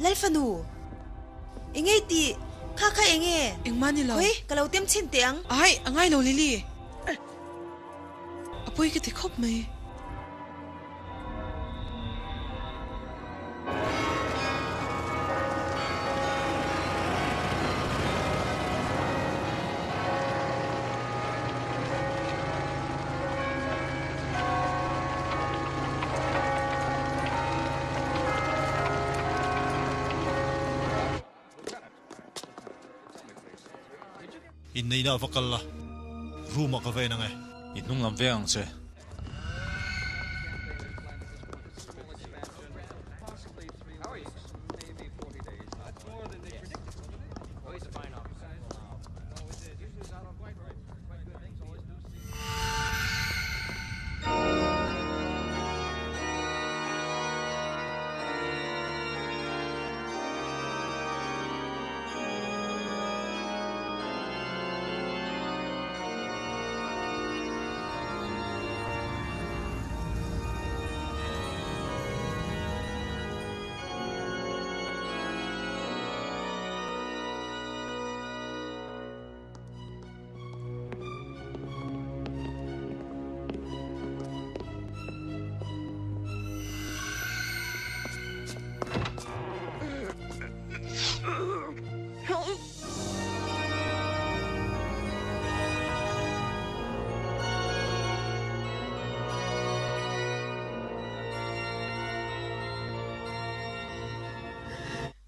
Lalfanu, enge i tih? Kha kha enge? Engmah ni lo. Khawi, ka lo tem chhin teh ang. Ai, a ngai lo Lily. A pawi ka ti khawp mai. Inneihna a va kal la, room ah ka va en ang e. I hnung lam veng ang che.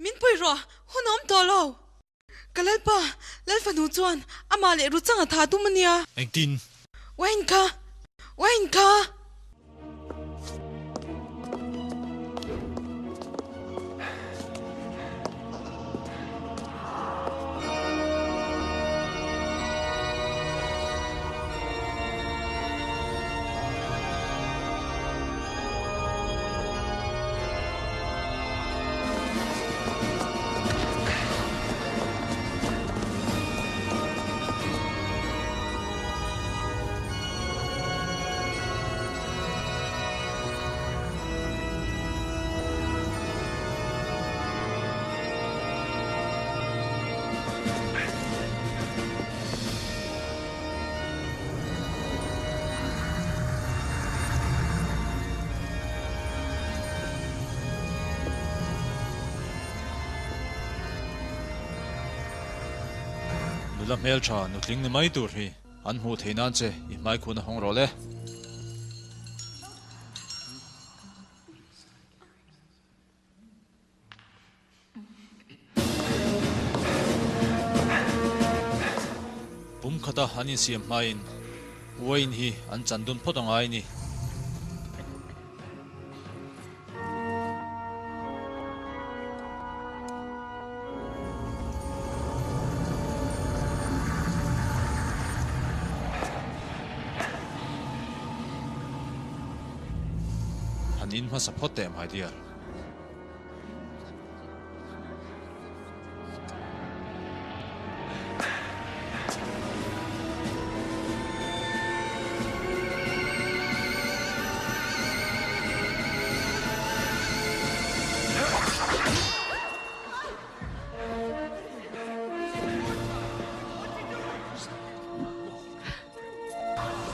Min pui rawh, hun a awm tawh lo. Ka Lalpa, Lalfanu chuan amah leh Ruchang a tha tum a nia. Engtin? Wine kha! Wine kha! Nula hmeltha nutling ni mai tur hi an hmuh theih nan che i hmaikhun a hawng rawh le. Pum khata an insiam hmain uain hi an chan dun phawt a ngai a ni. Han in hmasa phawt teh my dear.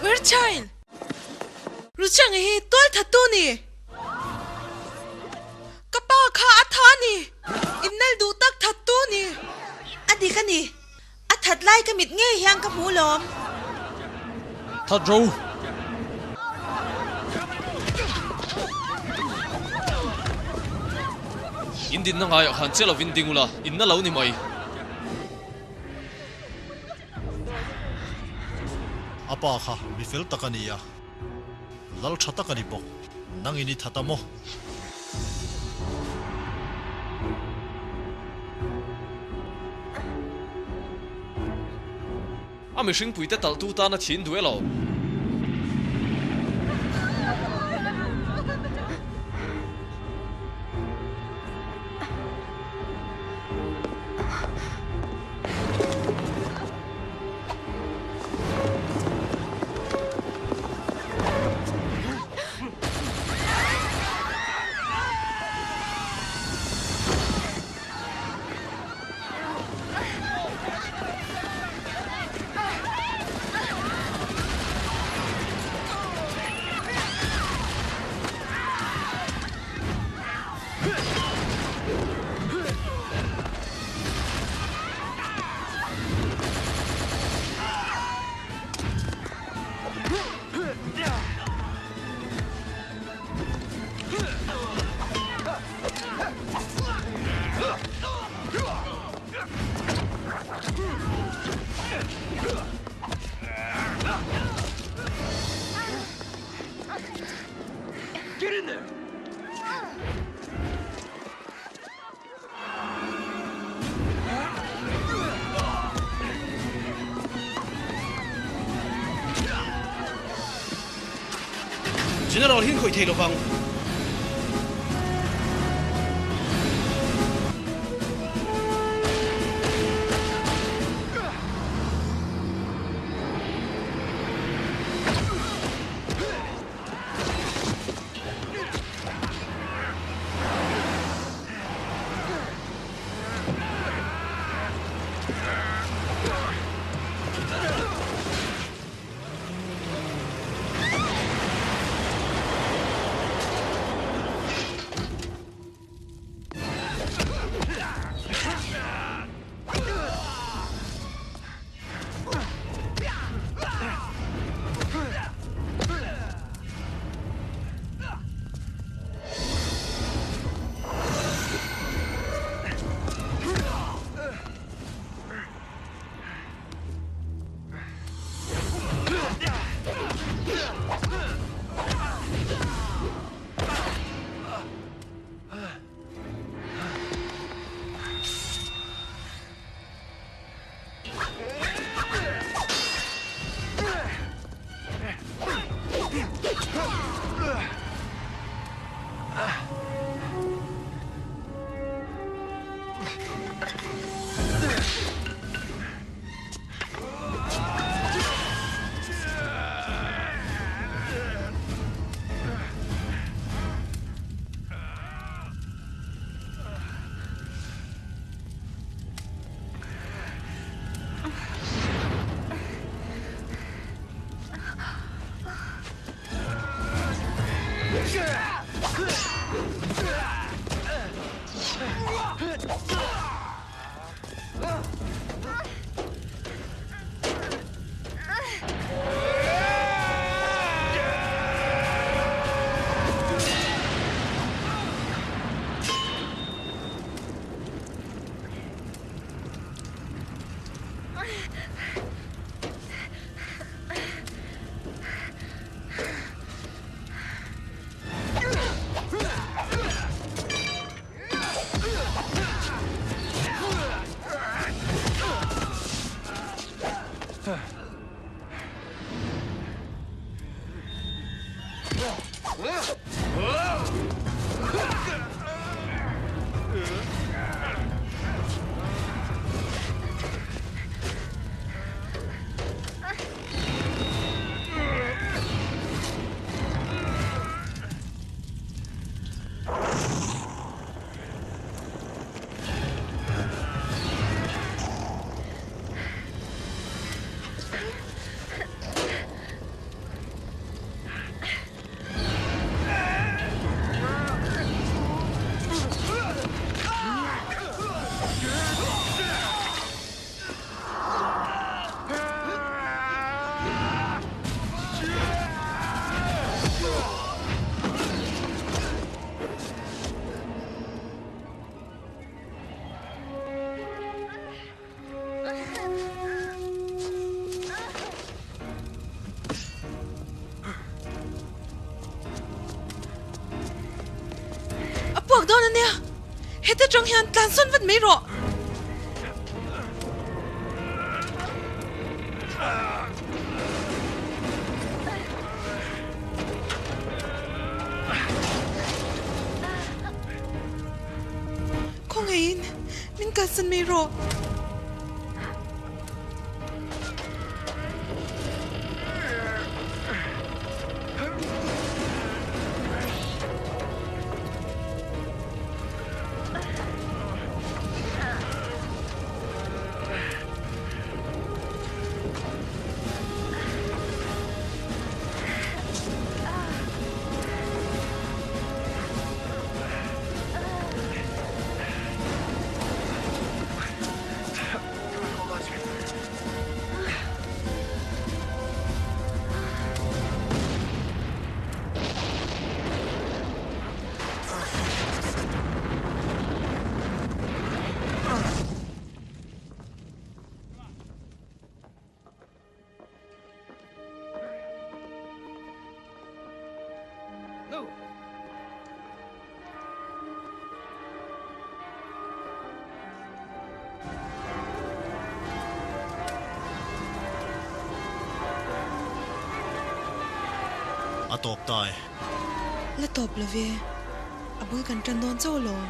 We're child! Ruchanga hi tual thattu ni! Ka pa kha a tha a ni! Innal duh tak thattu ni! A dik a ni! A that lai ka mit ngei hian ka hmu lawm! That ro! In dinna ngaiah khan che lovin ding ula, inna lo ni mai. A pa kha mi fel tak a ni a, lal tha tak a ni bawk. Nangin i that a maw? A mihringpuite talhtu tana thin duh elo? General hian khawih thei lovang. Heta tang hian tlansawn vat mai rawh. Khawngaihin min kalsan mai rawh. A tawp ta e. La tawp lo ve, a bul kan tan dawn chauh alawm.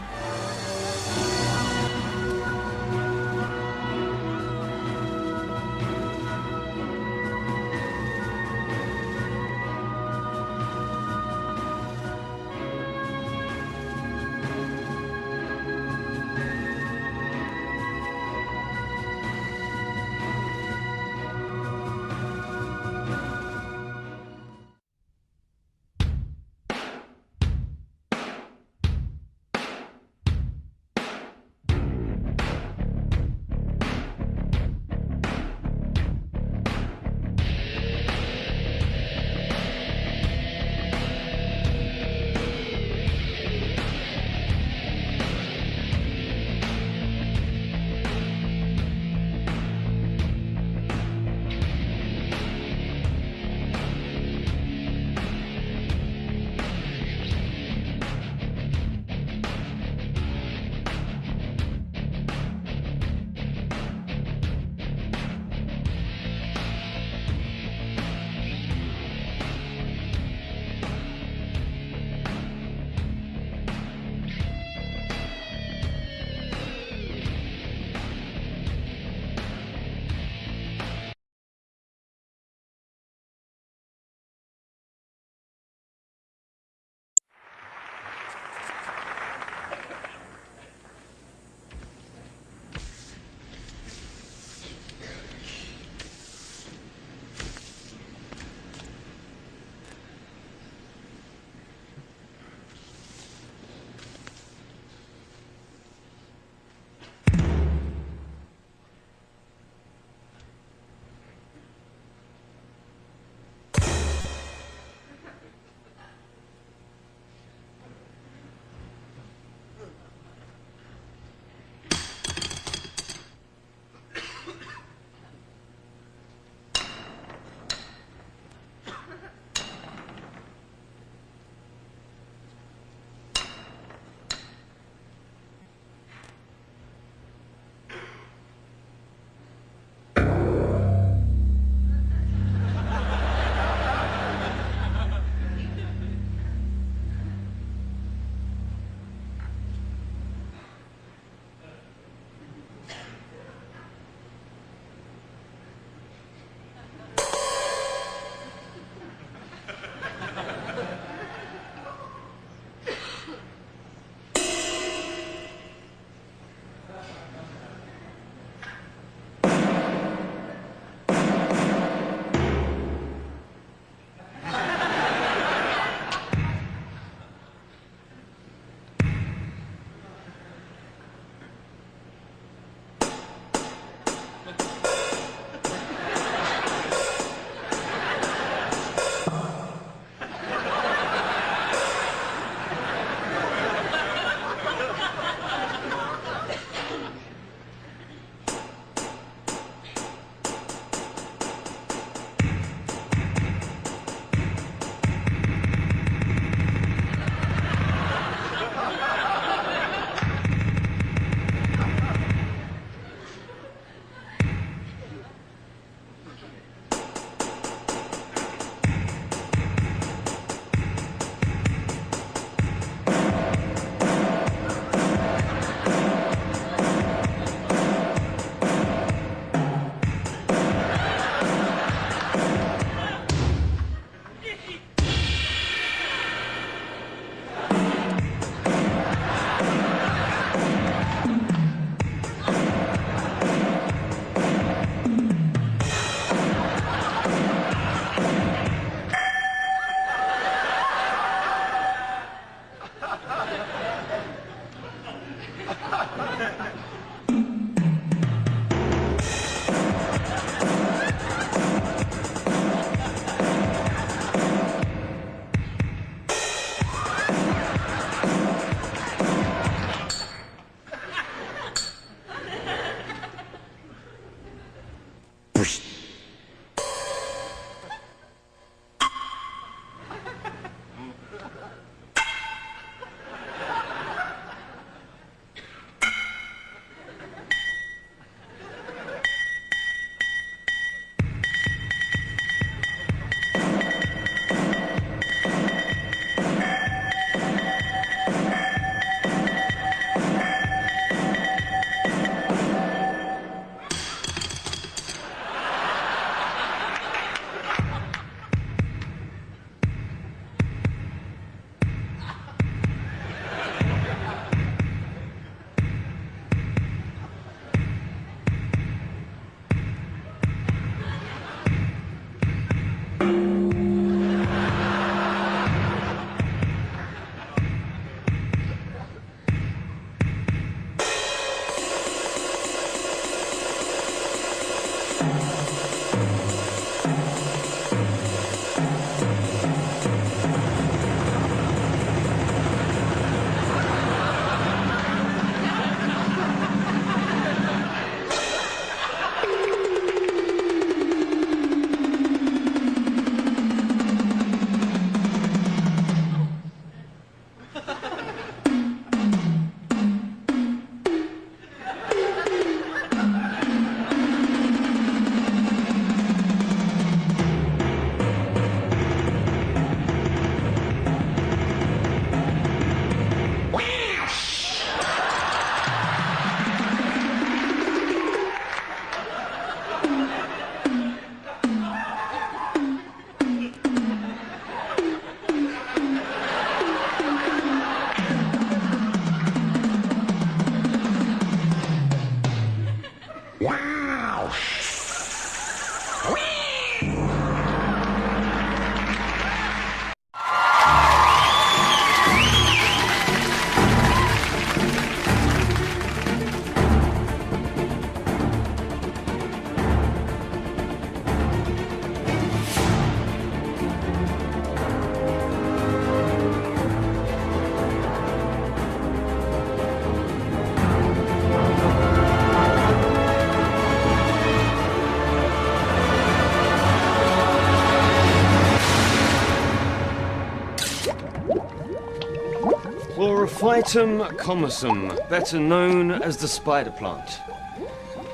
Chlorophytum commersum, better known as the spider plant.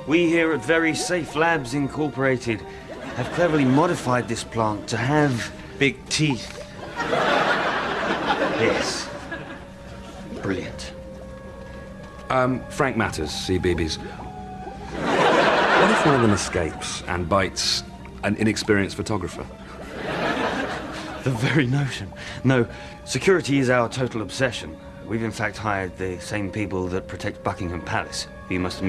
We here at Very Safe Labs Incorporated have cleverly modified this plant to have big teeth. Yes. Brilliant. Um, Frank Matters, CBeebies. What if one of them escapes and bites an inexperienced photographer? The very notion. No, security is our total obsession. We've in fact hired the same people that protect Buckingham Palace. You must